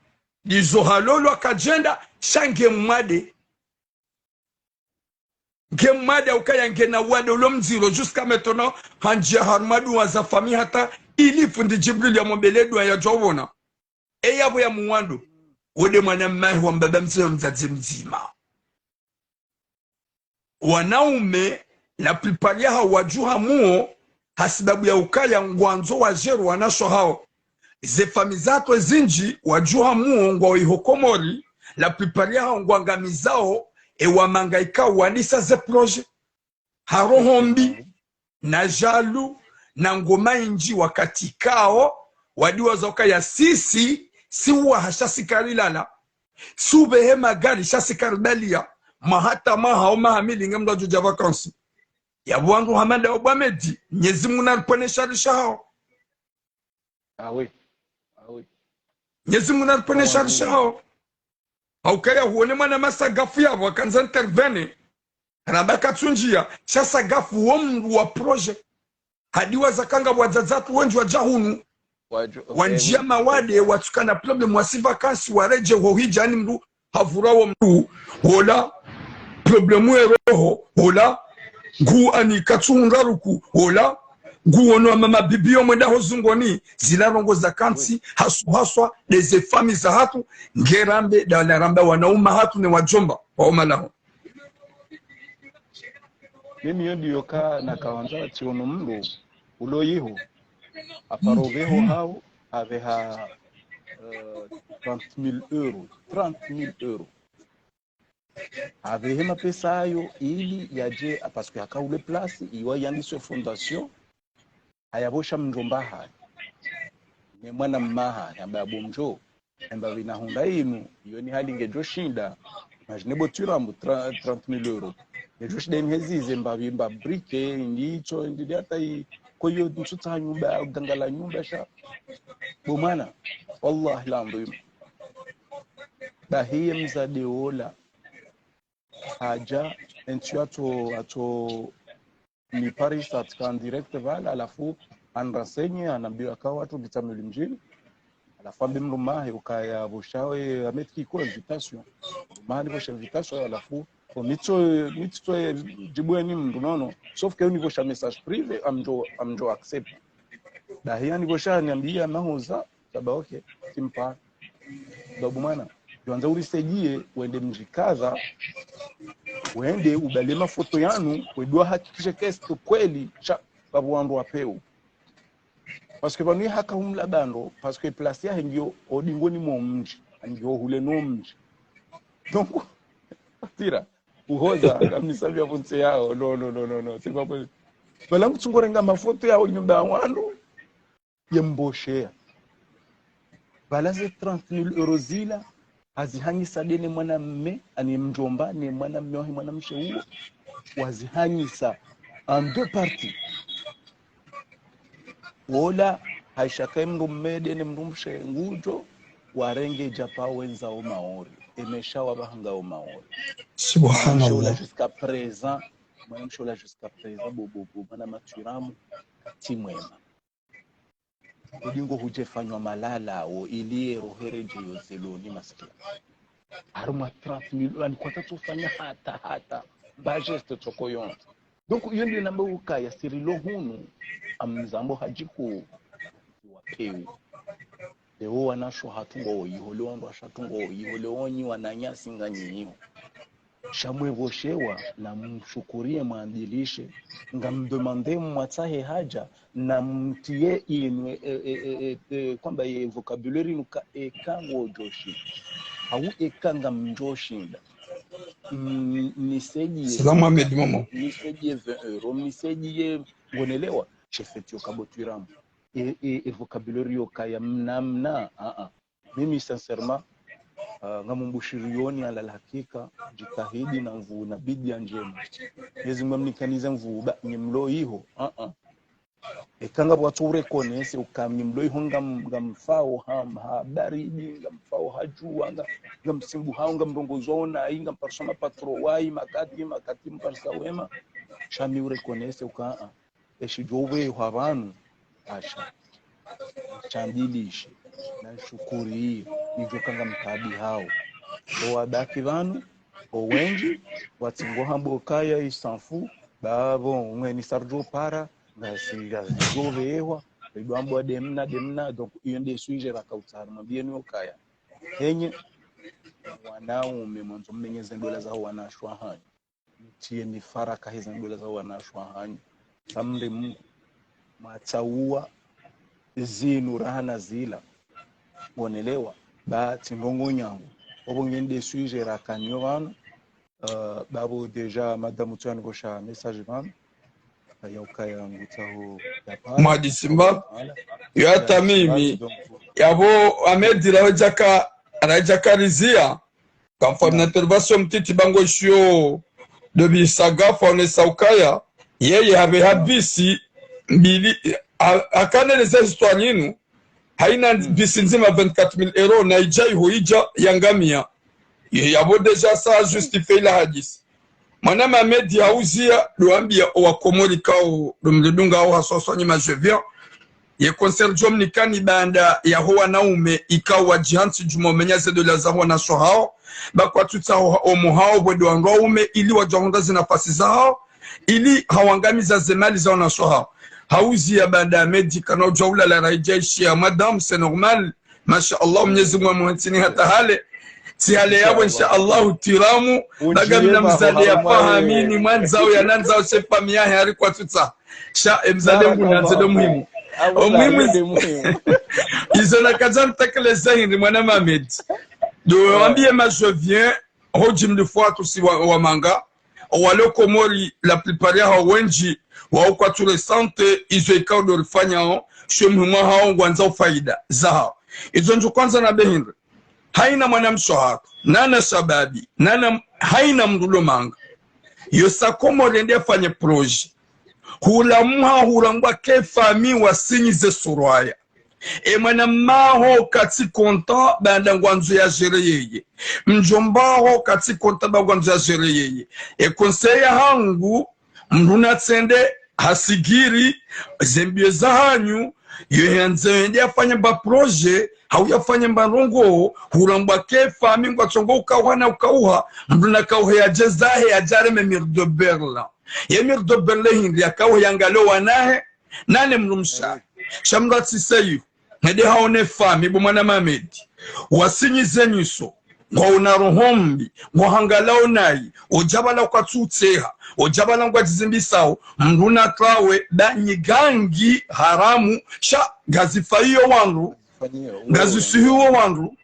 ndizo halolwa kadjenda, sha nge mwade. Nge mwade ukaya ngena wade ulo mdziro, jusqu'à maintenant, handjia harumwa dua za fami hata, ili fundi Djibril ya mwombele dua yadjo wona. E yapvo ya muwando, wode mwanamahe wa mbaba mdzima, mdzadze mdzima. Wanaume, la plupart yahawo wadjuha muo, hasibabu ya ukaya ngwandzo wadjero wanashe wahawo. Ze fami zatru zindji wadjuha muo ngwao iho Komori, la plupart yahawo ngwangamizao, e wamanga ikao wandisa ze projet. Ha roho mbi, na jaloux, na ngoma indji wakati ikao, wadiwaza ukaya sisi, si uwaha sha si karilala, si upvehe magari sha si karibaliya, maha hata maha o maha mili nge mndru adjo dja vacances. Yapvo wandru hama nda o bwa Medi, Mnyezi Mungu naripvwene shari shahawo. Ah oui. Ah oui. Mnyezi Mungu naripvwene shari shahawo. Haukaya huone mwana masagafu yapvo, hakandza intervenir. Ramba katsundjia, sha sagafu wo mndru wa projet. Hadiwaza kanga wadzadze watru wendji wadja hunu. Wadjo, Wandjia mawade, watsukana problème wasi vacances, waredjei ho hidja ni mndru, havurwa wo mndru, hola, problème ye roho, hola, ngu ani katsuhundra ruku, hola, ngu wono wa mama bibi yo mwenda ho zungoni, zila ndrongoo za kantsi, haswa haswa, nde ze fami zahatru, nge rambe, nda na ramba wanaume hatru ne wadjomba, wa umalaho. Mimi yo ndiyo ka nakawandza tsiono mndru ulo iho. Aparo pveho hau, apveha, euh, trente mille euros. Trente mille euros. Apvehe mapesa ayo ili yadje, parce que haka ule place, iwa yandise fondation, hayapvosha mdjomba hahe. Ne mwana mma hahe, hamba bo mdjo. Emba pvina hundra inu, iyo ni hali ngedjo shinda. Imagine bo turambu, tra-, trente mille euros. Ngedjo shinda ini hezize, mba pvi, mba brique, ndi itso, ndi hata i, ko iyo ntsutsa nyumba, gangala nyumba sha. Bo mwana, wallahi la mdru. Bahi ye mdzadze ola. Hadja, entsi atso, atso, ni Paris atsika en direct pvala, halafu hanrenseigner, hanambia ka watru Bita Mili mdjini. Halafu hambe mdrumahe ukaya pvosha we, hametiki ko invitation. Mdrumahe hanipvosha invitation, halafu, bon, mi tso, mi tso djibu eni mndru nono. Sauf que hanipvosha message privé, ngamdjo, ngamdjo accepter. Bahi hanipvosha, haniambia mahuza, sha ba, ok, tsi mpara. Babu mwana, ngwandzo urisaidiye, wende mdjikaza, wende ubale mafoto yanu, wedua hakikishe que c'est kweli, sha, babu wandru wa peu. Parce que pvanu haka humla bando, parce que place yahe ngiyo, o dingoni mo mdji, ngiyo hule no mdji. Donc, tira, uhoza, kamnisambia pvontsi yaho, non, non, non, non, non, c'est pas possible. Bala ngutsungorenga mafoto yaho nyumba ya wandru, ye mbosheya. Pvala ze trente mille euros zila, hazihanyisa nde ne mwanamme, ani mdjomba, ne mwanamme wahe mwanamshe uwo, wazihanyisa en deux parties. Wola, haishaka ye mdrumme nde ne mdrumshe ngudjo, warenge djapva wendza o Maore, emesha wapvahanga o Maore. Subhanallah. Mwanamshe ola jusqu'à présent, mwanamshe ola jusqu'à présent, bo, bo, bo, mwana matwiramu, katsi mwema. Udi ngo hudje fanywa malala wo, ili ye roho redjeyi yo zeloni maskini. Harumwa trente mille, ani kwatsu fanya hata, hata, ba geste tsoko yontsi. Donc, iyo nde namba ukaya si rilo hunu, amzambo hadjiku wa peu. Leo wanashe hatru ngwawo iho, leo wandru washe hatru ngwawo iho, leo nyi wananyasi nganyi iho. Sha mwepvoshewa, na mshukuriye, mwandilishe, ngamdemande mwatsahe hadja, na mtiye inu, e, e, e, e, e, kwamba ye vocabulaire inu ka, eka ngodjoshinda. Hau eka ngamdjoshinda. Mm, nisaidie. Salam Ahmed Momo. Nisaidie vingt euros, nisaidie, ngonelewa, chef etio kabotwiramu. E, e, e vocabulaire yo kaya mna, mna, a, a. Mimi, sincèrement, ah, ngamumbushiriyoni ala la hakika, djitihadi na nvuu na bidiya ndjema. Mwenyezi Mungu amnikanize nvuu, ba, nyi mlo iho, a, a. Eka ngapvo watsu reconnaître, uka nyi mlo iho ngam, ngamfao ha, ha baridi, ngamfao ha djuwa, nga, ngamsimbuhao, ngamrongozao nayi, ngamparisa mapatro wayi, makati, makati, mparisa wema. Sha mi ureconnaître, uka, a, a. Eshidjo upvehwa pvanu, asha. Shandilishe, na nshukuriye, nidjo kanga mtaabihao. O wabaki pvanu, o wendji, watsi ngo hamba ukaya i s'en fout, ba pvo, ngweni sa ridjo para, ngasi, ngasi djo upvehwa, ridjo hamba demna, demna, donc, iyo nde sujet rakautsaha, mwambiyeni ukaya. Henyi, wanaume, mwandzo mmenye ze ndola za wanashe hanyu. Mtiye mifaraka heze ndola za wanashe hanyu. Samri Mungu, mwatsauwa zinu raha na zila. Ngonelewa, ba tsi ndrongo nyangu. Opvo nge nde sujet rakanayo pvanu. Euh, ba pvo déjà, madame, tsi yanipvosha message pvanu. Ya ukaya ngutsaho ya pvanu. Mwadi Simba, voilà. Yo hata mimi, donc, yapvo Ahmed raha djaka, raha djaka riziya. Kamfanya intervention mtiti ba ngo ishiyo de Bisaga, fa onesa ukaya, yeye hapveha bisi mbili, ha, hakaneleza histoire yinu, haina bisi ndzima vingt-quatre mille euros, na idja iho idja yangamiya. Ye yapvo déjà sa justifié ila hadisi. Mwana Mohamed hauziya, ndo wambiya owa Komori kao, ndo mlidunga au haswaswa nyima je viens. Ye conseil djo mnikani baanda yaho wanaume ikao wadjihantsi djuu mwa umenya ze ndola zaho wanashe hao, ba kwatsu tsaha omo hao pvwende wandru waume ili wadje wahundre ze nafasi zahao, ili hawangamiza ze mali za wanashe hao. Hauziya baanda Ahmed kana udja ulala raha idja ishiya madame, c'est normal. Masha Allah, Mwenyezi Mungu amuhentsini hata hale. Tsi hale yapvo, insha Allah, twiramu. Baga mna mzali ya fahamini, mwandzao ya nandzao, she famiyi yahe hari kwatsu tsaha. Sha, e mzali ngu nandze ndo muhimu. O muhimu. Izo nakadja ntekeleza hindri mwana Mohamed. Ndo wambiye ma je viens, hodji mlifuatu si wa, wa manga. Owalo Komori, la plupart yaho wendji, wao kwatsu ressentir izo ikao ndo rifanyao, sho muhimu hao ngwandzao faida zahao. Izo ndjo kwandza nambe hindri. Haina mwanamshe hatru, nana shababi, nana, haina mndru lo manga. Yo sa Komori yende yafanye projet. Hula mha hula ngwa ke famiyi wasinyize surwaya. E mwana maho katsi content baanda ngwandzo ya gérer yeye. Mdjomba ho katsi content ba ngwandzo ya gérer yeye. E conseil yahangu, mndru natsende hasigiri, ze mbiyo zahanyu, yo yandze yende yafanye mba projet, hau yafanye mba ndrongo, hula ngwa ke famiyi ngwatsongo ukauha na ukauha, mndru nakauhe yadje zahe yadje yareme mur de Berlin. Ye mur de Berlin hindri yakauhe yangaliye wanahe, nane mndru mshe. Sha mndru atsise yo. Nende haone famiyi, bo mwana Mohamed. Wasinyize nyiso. Ngwaona roho mbi. Ngwahangalao nayi. Odja pvala kwatsu tseha. Odja pvala ngwadjizimbisao. Mndru natrawe, ba nyi gangi, haramu. Sha, ngazifayiyo wandru. Ngazisuhiwo wandru.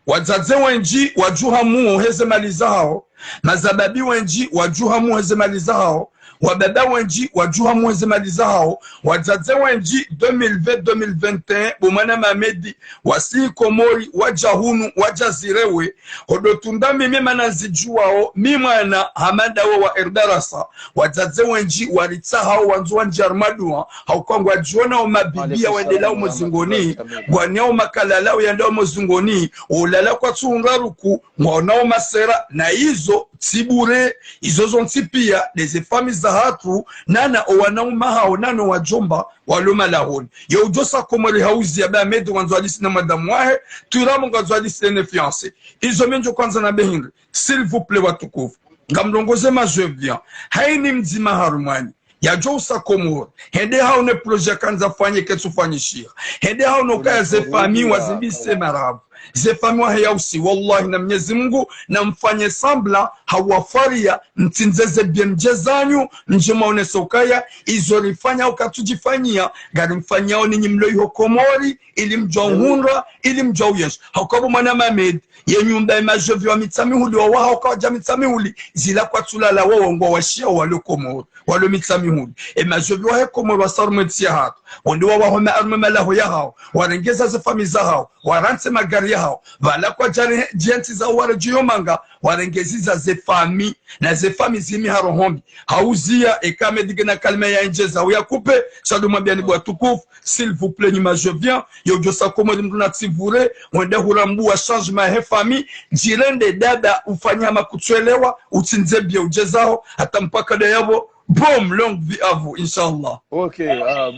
Wadzadze wendji wadjuha muo heze mali zahao, mashababi wendji wadjuha muo heze mali zahao, Wababa wendji wadjuha mweze mali zahao, wadzadze wendji deux mille vingt, deux mille vingt et un, bo mwana Mamedi, wasi Komori, wadja hunu, wadja zirewe, hodo tunda mimi mana nzidjuwao, mi mwana Hamada wo wa Erdarasa, wadzadze wendji waritsahao wandzo wandjie harumwa dua, hauka ngwadjiona wo mabibi ya wendelao mozingoni, ngwaniao makalala uyandao mozingoni, olala kwatsuhundra ruku, ngwaonao masera, na izo tsi bure, izo zontsi pia, ndeze fami zahatru, nana owanaume hao, nana owadjomba, walo malahoni. Yo udjosa Komori hauziya ba Mamedi ngwandzo alisi na madamu wahe, Twiramu ngwandzo alisi ne fiancé. Izo mi ndjo kwandza nambe hindri, s'il vous plaît watukufu. Ngamlongoze ma je viens. Haini mdzima harumwanyu yadjo usa Komori, hende haone projet kandza fanye ketsufanyishiha. Hende haone ukaya ze fami wazimbise maravu. Ze fami wahe yausi, wallahi na Mnyezi Mungu, namfanye semblant, hawafariya, mtsindze ze biens mdje zanyu, mdje maonese ukaya, izo rifanya ukatsudjifanyia, ngarimfanyao ninyi mlo iho Komori, ili mdjwa uhundra, ili mdjwa uyenshi. Hauka bo mwana Mamedi, ye nyumba ye ma je viens wa Mitsamihuli, wawaha uka wadja Mitsamihuli, zila kwatsulala wawo ngwawashiya walo Komori, walo Mitsamihuli. E ma je viens wahe Komori wasa harumwe ntsi yahatru, wende wawaha harumwe malaho yahao, warenge za ze fami zahao, warantsi magari yahao, pvala kwadja re-, djentsi za ware djiyo manga, warenge ziza ze fami, na ze fami zimi ha roho mbi. Hauziya, eka Mamedi ngena kalima ya ndjeza, uya kupe, sha ndo mwambiani bo watukufu, s'il vous plaît, nyi ma je viens, yo udjosa Komori mndru na tsi bure, wende hurambuwa changement he fami, djirende dada, ufanye hama kutsuelewa, utsindze biens udje zaho, hata mpaka ndayapvo, boum, longue vie à vous, inshallah. Ok, ah,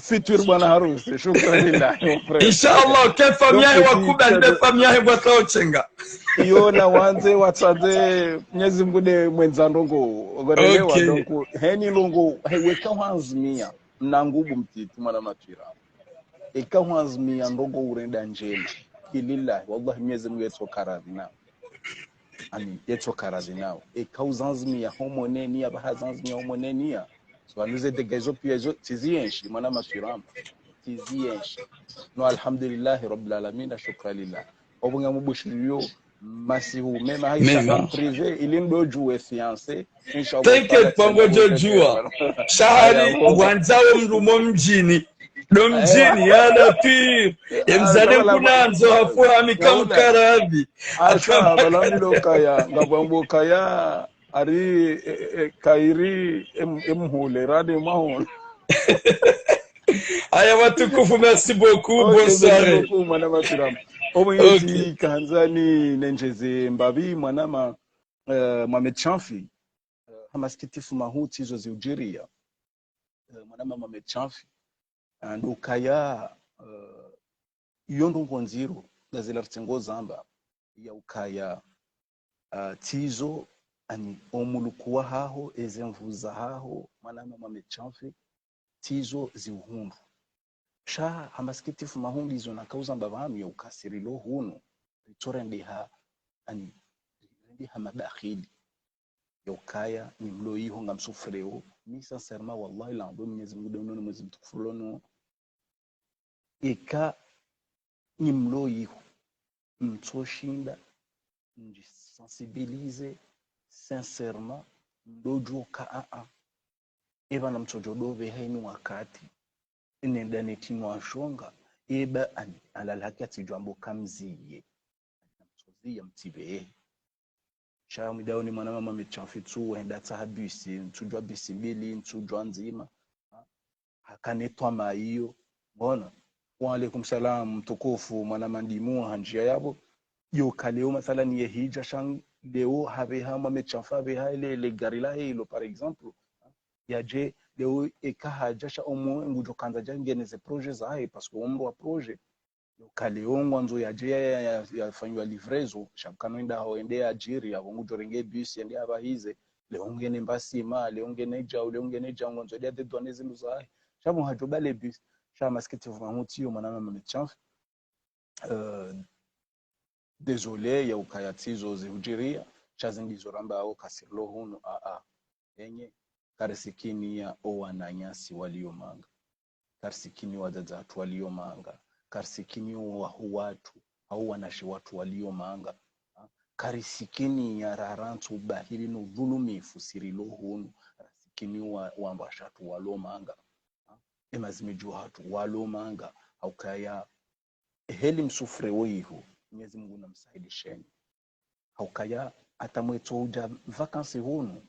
futur bwana harusi, shukran lillah, mon frère. Inshallah, ke fami yahe wakubali, nde fami yahe bwatao tsenga. Iyo na wandze, watsandze, Mnyezi Mungu nde mwendza ndrongoo, ngorelewa, donc, heni ndrongoo, he weka hwandzimia, mna nguvu mtiti, mwana Matwiramu. Eka hwandzimia ndrongoo urenda ndjema, fi lillahi, wallahi Mnyezi Mungu yetsoka radhi nao. Amin, yetsoka radhi nao. Eka uzandzimia ho mwenenia, pvaha zandzimia ho mwenenia. So, pvanu ze dégâts zo pia zo, tsiziyenshi, mwana Matwiramu. Tsiziyenshi. No, alhamdulillahi rabbil alamina, shukran lillah. Obu ngamubushiriyo masihu mema, haisa en privé, ili ndo djuwe fiancé. Inshallah. T'inquiète pas, ngodjo djuwa. Sha hari, ngwandzao mndru mo mdjini. Ndo mdjini, ya Latwif. Ye mdzadze nkunandzo hafu hami kamkarabi. Asha, bala milo kaya, ngapvo mbo kaya, hari, e, e, kairi, em, emhule, rade mahon. Aya watukufu, merci beaucoup, bonne soirée. Ok, merci beaucoup, mwana Matwiramu. Omwezi kandzani nendjeze mbapvi, mwana ma, eh, Mohamed Chanfi. Eh, ha masikitifu mahuu tsi izo ziudjiriya. Eh, mwana ma Mohamed Chanfi. Ah, ndo ukaya, eh, iyo ndrongoo ndziro, ngazila ritsengo zamba, ya ukaya, ah, tsi izo, ani, omuluku wahaho, eze nvu zahaho, mwana ma Mohamed Chanfi, tsi izo ziuhundru. Sha ha masikitifu mahuu ndizo nakao uzamba pvanu ya uka si rilo hunu, ritsorendeha, ani, rendeha madakhili. Ya ukaya, nyi mlo iho ngamsouffreo, mi sincèrement, wallahi l'adhwim, Mnyezi Mungu nde unono mwezi mtukufu rilo nuwo. Eka nyi mlo iho, mtsoshinda, mdji sensibiliser, sincèrement, mdodjo ka a a. Eba na mtsodjo dopve haini wakati. Nenda neti nwashonga. Eba ani, alal haki atsidjwambo kamziye. Na mtsoziya mtsipvehe. Sha mwidao ni mwana ma Mohamed Chanfi tsu, henda tsaha bisi, ntsudjwa bisi mbili, ntsudjwa ndzima. Ha? Hakanetwa maiyo. Mbona? Wa alaikum salam, mtukufu, mwana mandimu, ha ndjia yapvo. Yo kaleo, mathalan, ye hidja sha leo, hapveha, Mohamed Chanfi hapveha, le, le gari lahe ilo, par exemple. Yadje, leo, eka hadja sha omwe, ngudjo kandza dja ngene ze projet zahe, parce que omndru wa projet. Yo kaleo ngwandzo yadje ya, ya, ya, yafanyiwa livraison, sha pvukana enda hao ende yadjiri, yapvo ngudjo renge bus, yende yapvahize, leo ngene mbasima, leo ngene djau, leo ngene djau, ngwandzo ende yadedwane zindru zahe. Sha pvo hadjo bale bus, sha masikitifu mahuu tsi iyo mwana ma Mohamed Chanfi. Euh, désolé, ya ukaya tsi izo ziudjiriya, sha zindri izo rambao ka si rilo hunu, a a. Enye, karisikiniya owananyasi walio manga. Karisikini wadzadze hatru walio manga. Karisikini owahuu watru, hau wanashe watru walio manga. Karisikiniya rarantsi ubahili no udhulumifu si rilo hunu. Rasi- masikini wa, wa mbashatru walo manga. Ha? E mazimidji hatru walo manga. Haukaya, heli msufre woyiho, Mwenyezi Mungu namsahilisheni. Haukaya, hata mwetso udja vacances hunu,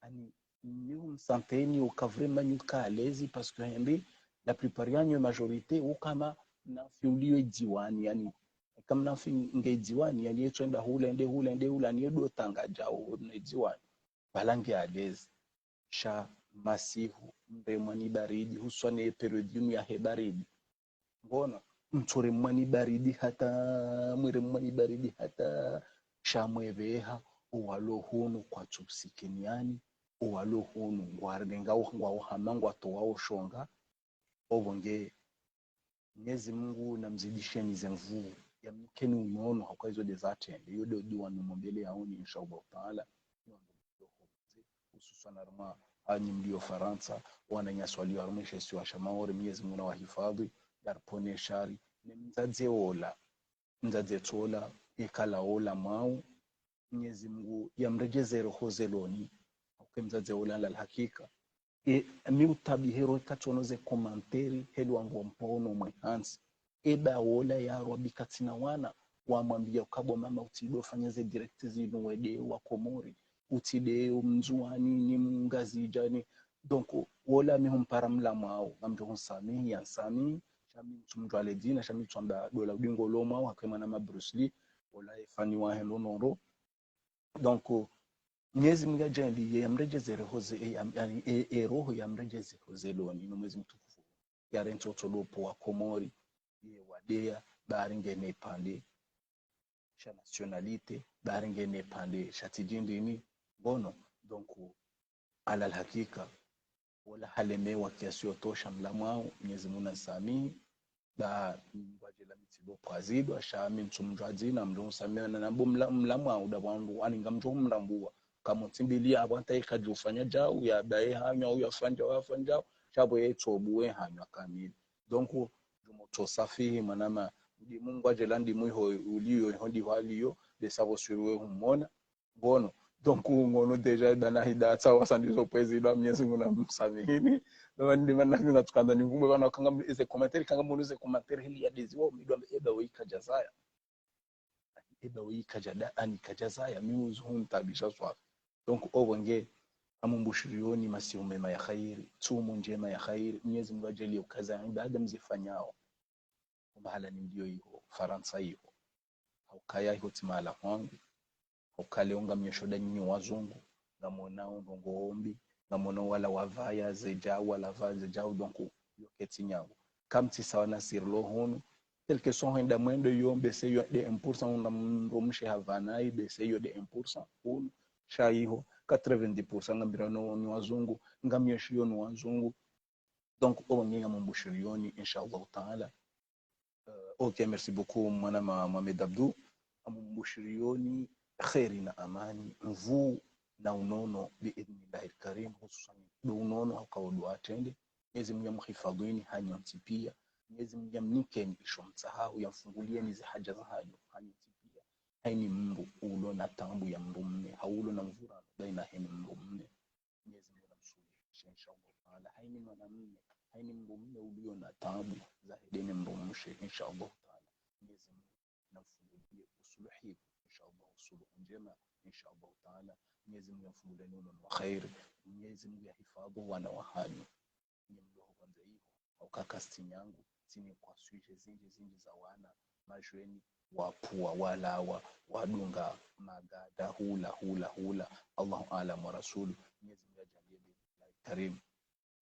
ani, nyi humsanteni uka vraiment nyi uka à l'aise, parce que hende, la plupart yanyu, majorité, uka mna mfi uliyo idziwani, yani, eka mna mfi nge idziwani, yani, yetso enda hula, ende hula, ende hula, ni yedo tanga djao, ne idziwani. Pvala nge à l'aise. Sha masihu, mremwa ni baridi, huswa ne période yinu yahe baridi. Ngono, mtsoremwa ni baridi hata, mweremwa ni baridi hata, sha mweveha, owalo hunu kwatsu sikiniani, owalo hunu ngwarenga, ngwao hama, ngwatowa oshonga, opvo nge, Mwenyezi Mungu namzidisheni ze nvuu, yamnikeni unono, haukaya izo nde zatrende, iyo nde dua nimombeleyaoni, insha Allahu Taala. Hususwan harumwa hanyu mlio Farantsa, wananyasi walio harumwa she isiwa sha Maore, Mwenyezi Mungu nawahifadhi, yaripvone shari, ne mdzadze ola, mdzadze tsola, ekala ola mwao, Mwenyezi Mungu yamredjeze roho zeloni, haukaya mdzadze ola la hakika. E, mi utabi hero ikatsono ze commentaires, heli wangu mpvono mwe hantsi. Eba wola ya Rabbi katsina wana, wamwambia ukabo mama utsido fanya ze direct zinu wende wa Komori. Utside mndzuani ni mngazidja ni. Donc, wola mi humpara mla mwao, ngamdjo hunsamihi, yansamihi, sha mi ntsu mndru ale dzina, sha mi ntsu amba dola udingo lo mwao, hake mwana ma Bruce Lee, wola efani wahe lo noro. Donc, Mwenyezi Mungu yadjaanlie yamredjeze roho ze, e, yam-, yani, e, e roho yamredjeze roho zeloni, no mwezi mtukufu. Yarentsi otsolopo wa Komori, ye wadeya, bari ngena ipvandre sha nationalité, bari ngena ipvandre sha tsidjindrini, ngono. Donc, ala alhakika, wola halemewa kiasi yotosha mla mwao, Mwenyezi Mungu nansamihi, ba ngwadjela mi tsido pvwazidwa, sha mi ntsu mndru adzina, mndru hunsamihi na nambo mla, mla mwao, da wangu, ani ngamdjo humrambua. Kamo tsimbili apvo hata ikadjufanya djau, ya baye hanywa, au yafanya djau, yafanya djau, sha pvo yetsobuwe hanywa kamili. Donc, djumo tso safihi, mwanama, ndi Mungu adjela ndi mwiho uliyo, iho ndi hwaliyo, de savo suriwe humona, ngono. Donc, ngono déjà, dana hida tsa wasa ndizo pvwazidwa, Mwenyezi Mungu namsamihini. Ndio ndi mana nina tsukanda ni ngumbe bana kanga eze commentaires, kanga mwono eze commentaires heli ya dezi wao, mi ndo amba eba woyi kadjazaya. Eba woyi kadjada, ani kadjazaya, mi uzu huntabisha swafi. Donc, opvo nge, ngamumbushirioni masihu mema ya khairi, tsumu ndjema ya khairi, Mwenyezi Mungu yadjaanlie ukaza ibada mzifanyao. Ombahala ni mlio iho, Farantsa iho. Haukaya iho tsi mahala hwangu. Haukaya leo ngamnywesho da nyinyi wazungu. Ngamwonao ndrongoo mbi. Ngamwonao wala wavaya ze djau, wala vaya ze djau, donc, yo ketsi nyangu. Kamtsi sawa na sirilo hunu. Tel que son henda mwendo yo, mbese yo de un pour cent, una mndru mshe havanayi, mbese yo de un pour cent hunu. Sha iho, quatre-vingt-dix pour cent ngambirano ni wazungu, ngamnywesho yo ni wazungu. Donc, opvo nge ngamumbushirioni, insha Allahu Taala. Euh, ok, merci beaucoup, mwanama Mohamed Abdou. Ngamumbushirioni kheri na amani, nvuu na unono, bi idhnillahi lkarim, hususwani ndo unono haukao ndo atrende. Mwenyezi Mungu yamhifadhwini hanyu ntsi pia. Mwenyezi Mungu yamnikeni isho mtsahaho, yamfungulieni ze haja zahanyu hanyu ntsi pia. Haini mndru ulo na taabu ya mndru mme, hau ulo na mvurano baina heni mndru mme. Mwenyezi Mungu namsuluhishe, insha Allahu Taala. Haini mwanamme, haini mndru mme uliyo na taabu zahe de ne mndru mshe, insha Allahu Taala. Mwenyezi Mungu namfungulie usuluhivu, insha Allah, usuluhu ndjema, insha Allahu Taala. Mwenyezi Mungu yamfungulie unono wa khairi. Mwenyezi Mungu yahifadhwi wana wahanyu. Nyi mlio ho pvondze iho, hauka kastsi nyangu, tsini kwa sujet zindji zindji za wana, majeunes, wapvua, walawa, wadunga magada, hula, hula, hula. Allahu aalam wa rasuluh. Mwenyezi Mungu yadjaanlie bi idhnillahi lkarim.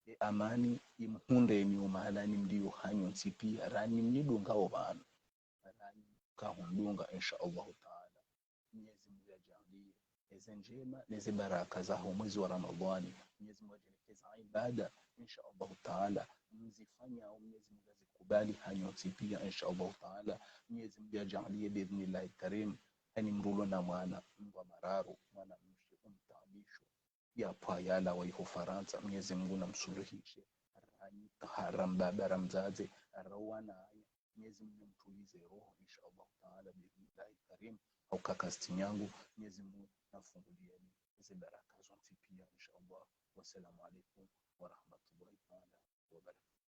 E amani imhundreni omahalani mlio hanyu ntsi pia, ranyi mnidungao pvanu, ranyi kahundunga, insha Allahu Taala. Mwenyezi Mungu yadjaanlie eze ndjema neze baraka zaho mwezi wa Ramadhwani. Mwenyezi Mungu yadjaanlie eza ibada, insha Allahu Taala, mzifanyao, Mwenyezi Mungu yazikubali hanyu ntsi pia, insha Allahu Taala. Mwenyezi Mungu yadjaanlie bi idhnillahi lkarim, haini mndru ulo na mwana, mndru wa mararu, mwana mshe, umtaabisho, yapvwa yalawa iho Farantsa, Mwenyezi Mungu namsuluhishe. Ranyi, ha rambaba, ramdzadze, rawana aya, Mwenyezi Mungu yamtulize roho, insha Allahu Taala, bi idhnillahi lkarim. Hauka kastsi nyangu, Mwenyezi Mungu namfungulieni ze baraka zontsi pia, insha Allah. Wassalamu alaikum wa rahmatullahi ta'ala wa barakatuh.